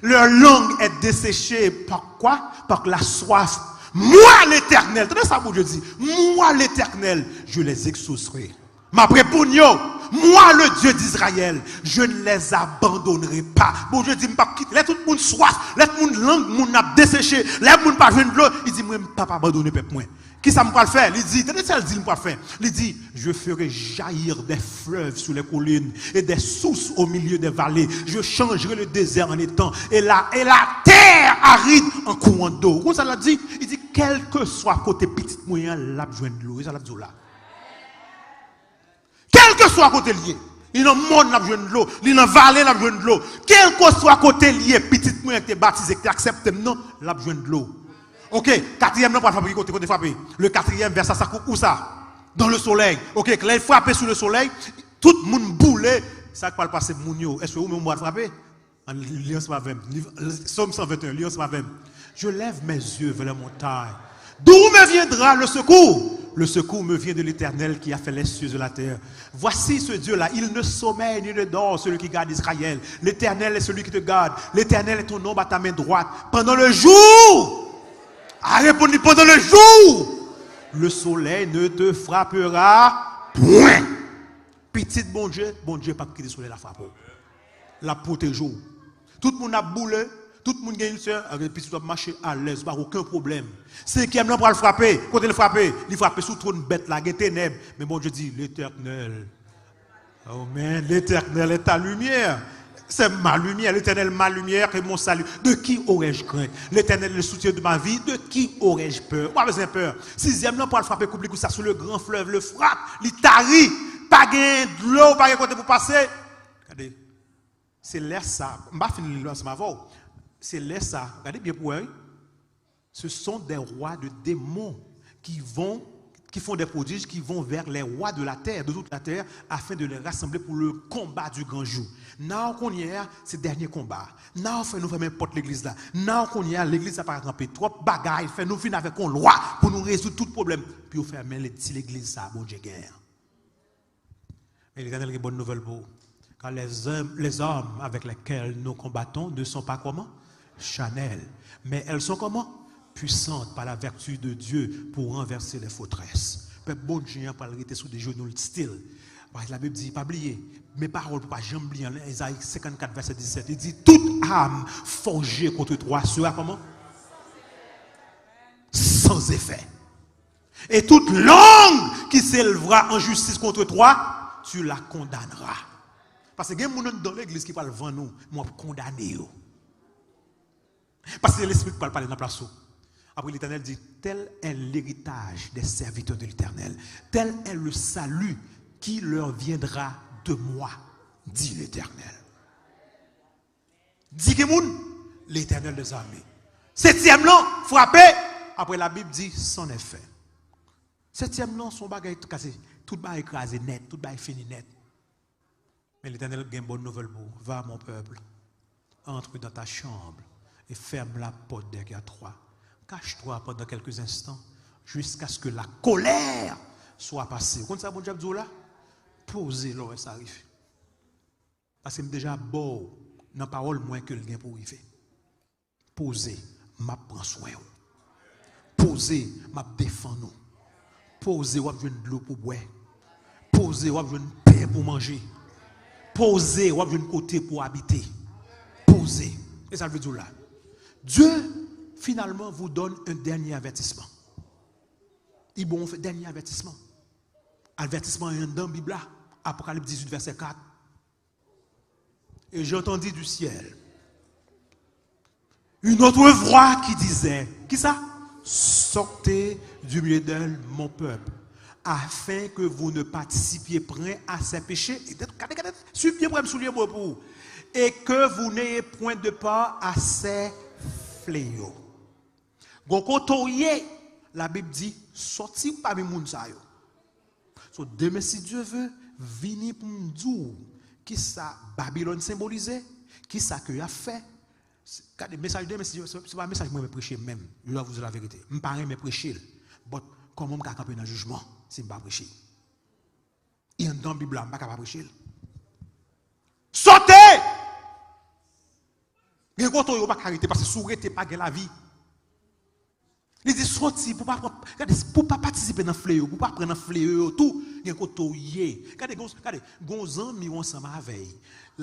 Leur langue est desséchée. Pourquoi? Par la soif. Moi, l'Éternel, tande sa Bondye di, Moi, l'Éternel, je les exaucerai. M ap reponn yo, Moi, le Dieu d'Israël, je ne les abandonnerai pas. Bondye di, M p ap kite. Lè tout moun swaf, lè tout moun lang moun ap deseche, lè moun pa jwenn dlo, li di, Mwen, m p ap abandone pèp mwen. Kisa m pral fè? Li di, tande sa l di m pral fè. Li di, Je ferai jaillir des fleuves sur les collines et des sources au milieu des vallées. Je changerai le désert en étang et la, et la terre aride en courant d'eau. Ou konn sa l ap di? Li di, Kèlkeswa kote pitit mwen an, l ap jwenn dlo. E sa l ap di w la. Kèlkeswa kote l ye, li nan mòn, l ap jwenn dlo, li nan vale, l ap jwenn dlo. Kèlkeswa kote l ye, pitit mwen ki te batize, ki te aksepte m nan, l ap jwenn dlo. Oke, katriyèm nan pral frape ki kote, kote frape? Le quatrième verset, sa koup ou sa? Dans le soleil. Oke, lè l frape sou le soleil, tout moun boule. Sa k pral pase moun yo? Èske ou menm ou pral frape? Li ansanm avè m. Sòm san venteyen, li ansanm avè m. Je lève mes yeux vers les montagnes. D'où me viendra le secours? Le secours me vient de l'Éternel qui a fait les cieux et la terre. Voici ce Dieu-là, il ne sommeille ni ne dort, celui qui garde Israël. L'Éternel est celui qui te garde. L'Éternel est ton ombre à ta main droite. Pendant le jour, a reponn li, pendant le jour, le soleil ne te frappera point. Pitit Bondye, Bondye p ap kite solèy la frape w. L ap pwoteje w. Tout moun ap boule, tout moun gen ilsè, avèk pitit w ap mache alèz, pa okenn pwoblèm. Senkyèm nan pral frape. Kote l frape? Li frape sou twòn bèt la, gen tenèb. Men Bondye di, Letènèl. Amen. L'Éternel est ta lumière. C'est ma lumière. L'Éternel, ma lumière et mon salut. De qui aurais-je crainte? L'Éternel est le soutien de ma vie. De qui aurais-je peur? Ou pa bezwen pè. Sizyèm nan pral frape koup li konsa sou le gran flèv, l'Euphrate. Li tari. Pa gen dlo, pa gen kote pou pase. Gade. Se lè sa, m pa fin li ansanm avè w. Se lè sa, gade byen pou wè, wi. Ce sont des rois de démons qui vont, qui font des prodiges, qui vont vers les rois de la terre, de toute la terre, afin de les rassembler pour le combat du grand jour. Nan kounye a, se dènye konba. Nan fè nou fèmen pòt legliz la. Nan kounye a, legliz la pa ka kanpe. Twòp bagay fè nou vin avèk yon lwa pou nou rezoud tout pwoblèm. Pou yo fèmen ti legliz sa Bondye genyen. Men Letènèl gen bòn nouvèl pou ou. Car les hommes, les armes avec lesquelles nous combattons ne sont pas comment? Charnelles. Mais elles sont comment? Puissantes par la vertu de Dieu pour renverser les forteresses. Pèp Bondye an pral rete sou de jenou l still. Paske Labib di, pa bliye, men pawòl pou pa janm bliye an, Ezayi senkannkat, vèsè disèt, li di, Toute arme forgée contre toi sera comment? Sans effet. Et toute langue qui s'élèvera en justice contre toi, tu la condamneras. Paske gen moun anndan legliz ki pral vann ou, men w ap kondane yo. Paske se Lespri k pral pale nan plas ou. Après, l'Éternel dit, tel est l'héritage des serviteurs de l'Éternel, tel est le salut qui leur viendra de moi, dit l'Éternel. Di ki moun? L'Éternel des armées. Setyèm lan frape. Après, la Bible dit, c'en est fait. Setyèm lan, se yon bagay kase, tout bagay kraze nèt, tout bagay fini nèt. Men Letènèl gen bòn nouvèl pou ou. Va, mon peuple, entre dans ta chambre et ferme la porte derrière toi. Cache-toi pendant quelques instants jusqu'à ce que la colère soit passée. Ou konn sa Bondye ap di w la? Poze lè w wè sa rive. Paske m deja ba w nan pawòl mwen ke l gen pou rive. Poze, m ap pran swen w. Poze, m ap defann ou. Poze, w ap jwenn dlo pou bwè. Poze, w ap jwenn pen pou manje. Poze, w ap jwenn kote pou abite. Poze. E sa l vle di w la? Dieu, finalement, vous donne un dernier avertissement. Li ba w yon dènye avètisman. Avètisman an anndan Bib la, Apocalypse dix-huit, verset quatre. Et j'entendis du ciel une autre voix qui disait, qui ça? Sortez du milieu d'elle, mon peuple, afin que vous ne participiez point à ses péchés. Et gade, gade, suiv byen pou m souliye mo pou ou. Et que vous n'ayez point de part à ses fléaux. Gon kote w ye, Labib di, sòti pami moun sa yo. So, demen, si Dye ve, vini pou m di w kisa Babilòn senbolize, kisa ke y ap fè. Gade, mesaj demen, se, se, se pa mesaj mwen renmen preche menm. Je dois vous dire la vérité. M pa renmen preche l. But, kòman m ka kanpe nan jijman si m pa preche l? Li anndan Bib la, m pa ka pa preche l. Sòti! Gen kote w ye, w pa ka rete, paske si w rete, pa gen lavi. Li di sòti pou pa pran, gade, pou pa patisipe nan fleyo, pou pa pran nan fleyo yo tou, gen kote w ye. Gade, gon, gade, gon zanmi w ansanm avè l.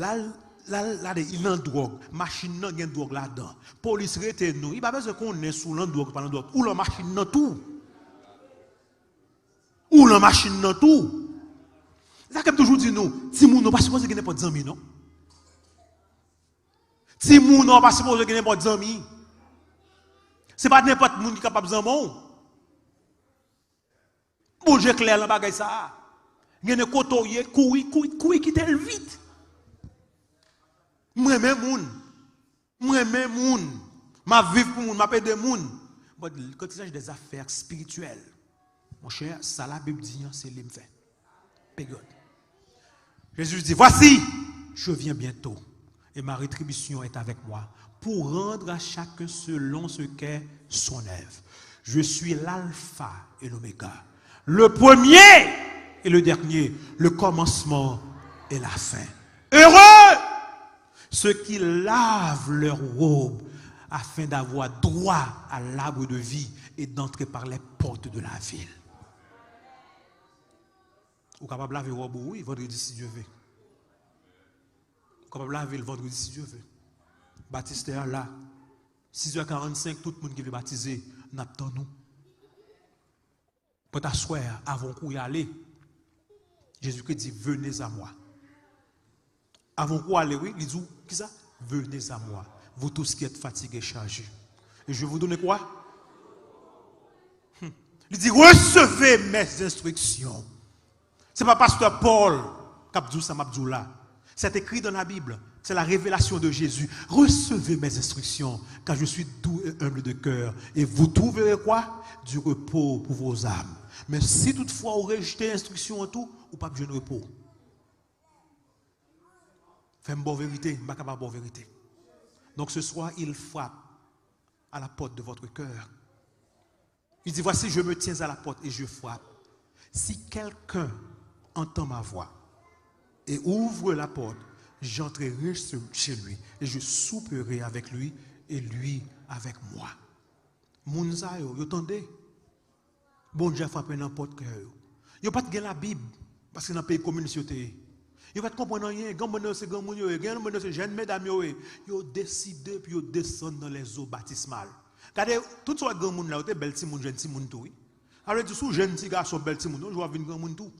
L al, l al, gade, li nan dwòg, machin nan gen dwòg ladan. Polis rete nou, li pa bezwen konnen si w nan dwòg, ou pa nan dwòg, ou nan machin nan tou. Ou nan machin nan tou. Se sa ke m toujou di nou, timoun yo pa sipoze gen nenpòt zanmi, non. Timoun yo pa sipoze gen nenpòt zanmi. Se pa nenpòt moun ki kapab zanmi w. Bondye klè nan bagay sa a. Gen de kote w ye, kouri, kouri, kouri kite l vit. M renmen moun. M renmen moun. M ap viv pou moun, m ap ede moun. But quand il s'agit des affaires spirituelles, monchè, sa Labib di an, se li m fè. Période. Jésus dit, voici, je viens bientôt, et ma rétribution est avec moi, pour rendre à chacun selon ce qu'est son œuvre. Je suis l'alpha et l'oméga, le premier et le dernier, le commencement et la fin. Heureux ceux qui lavent leurs robes afin d'avoir droit à l'arbre de vie et d'entrer par les portes de la ville. Ou kapab lave wòb ou, wi, vandredi, si Dye ve. Ou kapab lave l vandredi, si Dye ve. Batistè a la. Sis è karannsenk, tout moun ki vle batize, n ap tann ou. But aswè a, avan w kouri ale, Jezikri di, venez à moi. Avan w kouri ale, wi, li di w, kisa? Venez à moi, vous tous qui êtes fatigués, chargés. Et je vais vous donner quoi? Hmm. Li di, recevez mes instructions. Se pa pastè Paul k ap di w sa m ap di w la. C'est écrit dans la Bible. C'est la révélation de Jésus. Recevez mes instructions, car je suis doux et humble de cœur, et vous trouverez quoi? Du repos pour vos âmes. Men si toutfwa ou rejte enstriksyon an tou, ou p ap jwenn repo. Fè m ba w verite, m pa kapab ba w verite. Donc ce soir, il frappe à la porte de votre cœur. Il dit, voici, je me tiens à la porte et je frappe. Si quelqu'un entend ma voix et ouvre la porte, j'entrerai chez lui et je souperai avec lui et lui avec moi. Moun sa yo, yo tande. Bondye ap frape nan pòt kè yo. Yo pa t gen Labib, paske nan peyi kominis yo te ye. Yo pa t konprann anyen. Granmoun yo se granmoun yo ye. Granmoun yo se jèn medam yo ye. Yo deside pou yo desann nan lezo batismal. Gade, tout sa w wè granmoun la, yo te bèl timoun, jèn timoun tou, wi. Sa vle di, si w jèn ti gason, bèl timoun, yon jou w ap vin granmoun tou.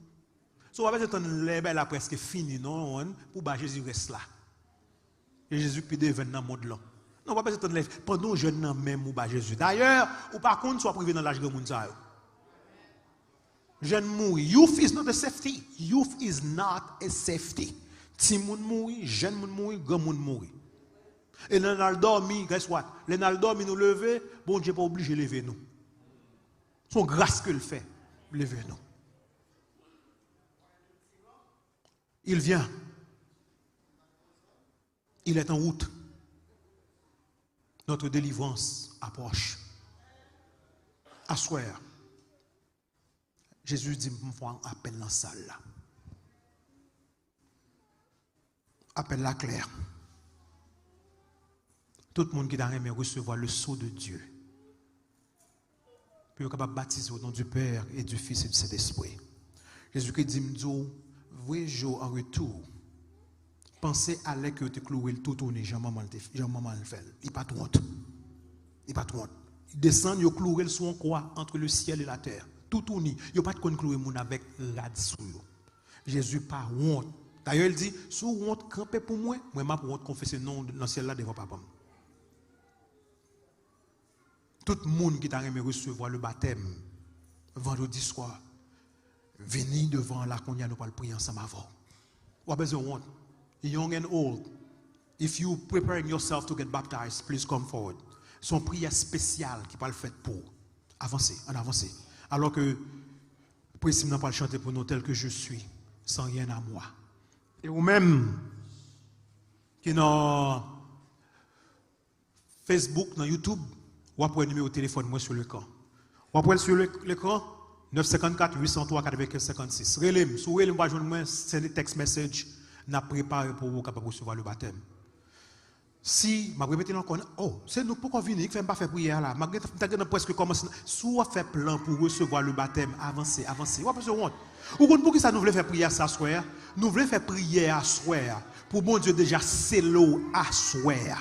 So, w pa bezwen tann lè bay la prèske fini, non, pou w ba Jezi rès la. E Jezi k pi devenn nan mond lan. Non, w pa bezwen tann lè. Pandan w jèn nan, menm ou ba Jezi. Dayè, ou pa konn si w ap rive nan laj granmoun sa yo. Jèn mouri. Youth is not a safety. Youth is not a safety. Timoun mouri, jèn moun mouri, granmoun mouri. E lè n al dòmi, guess what? Lè n al dòmi, nou leve, Bondye pa oblije leve nou. Se yon gras ke l fè, leve nou. Il vient. Il est en route. Notre délivrance approche. Aswè a, Jezi di m pou m fè yon apèl nan sal la. Apèl la klè. Tout moun ki ta renmen resevwa le sceau de Dieu, pou yo kapab batize au nom du Père et du Fils et du Saint-Esprit. Jezikri di m di w, voye je w an retou. Panse a lè ke yo te kloure l toutouni, jan manman l te, jan manman l fè l. Li pa t wont. Li pa t wont. Li desann, yo kloure l sou yon kwa entre le ciel et la terre. Toutouni. Yo pa t konn kloure moun avèk rad sou yo. Jezi pa wont. Dayè, l di, si w wont, kanpe pou mwen, mwen m ap wont konfese non w nan syèl la devan Papa m. Tout moun ki ta renmen resevwa le batèm vandredi swa, vini devan an la kounye a, nou pral priye ansanm avè w. W pa bezwen wont. Young and old, if you preparing yourself to get baptized, please come forward. Se yon priyè espesyal ki pral fèt pou w. Avanse, ann avanse. Alò ke prensip nan pral chante pou nou, tel que je suis, sans rien à moi. E ou menm ki nan Facebook, nan YouTube, w ap wè nimewo telefòn mwen sou lekran. W ap wè l sou le- lekran, nèf senkannkat, uit san twa, katrevenkenz, senkannsis. Rele m. Si w rele m, w pa jwenn mwen, send text message. N ap prepare pou ou kapab resevwa le batèm. Si, m ap repete l ankò, oh, se nou k poko vini, ki fè m pa fè priyè a la. M ap gen, m ta gentan prèske kòmanse. Si w ap fè plan pou resevwa le batèm, avanse, avanse. W ap bezwen wont. Ou konn poukisa nou vle fè priyè sa aswè a? Nou vle fè priyè aswè a pou Bondye deja sele w aswè a.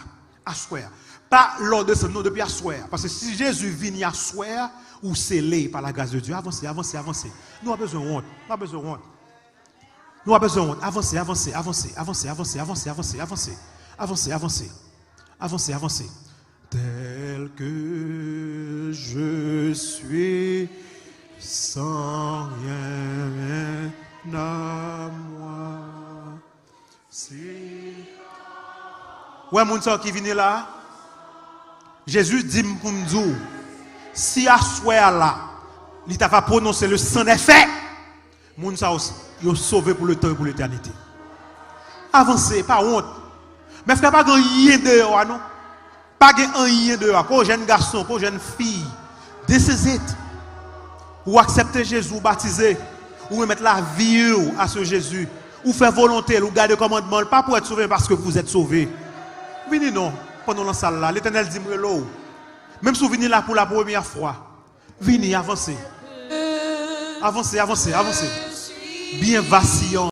Aswè a. Pa lè w desann, non, depi aswè a. Paske si Jezi vini aswè a, ou sele pa la gras de Dye. Avanse, avanse, avanse. Nou pa bezwen wont. Nou pa bezwen wont. Nou pa bezwen wont. Avanse, avanse, avanse, avanse, avanse, avanse, avanse, avanse. Avanse, avanse. Avanse, avanse. Tel que je suis, sans rien à moi. Si. Wè moun sa yo ki vini la a? Jezi di m pou m di w, si aswè a la, li ta va pwononse le sang des fè, moun sa yo, yo sove pou letan e pou letènite. Avanse, pa wont. Men frè, pa gen anyen deyò a non. Pa gen anyen deyò a. Ko jèn gason, ko jèn fi. This is it. Ou aksepte Jezi, ou batize, ou remèt lavi w a se Jezi, ou fè volonte l, ou gade kòmandman l, pa pou èt sove, men paske vous êtes sauvé. Vini non, pandan w nan sal la, Letènèl di m rele w. Menm si w vini la pou la premyè fwa, vini, avanse. Avanse, avanse, avanse. Byen vasiyan.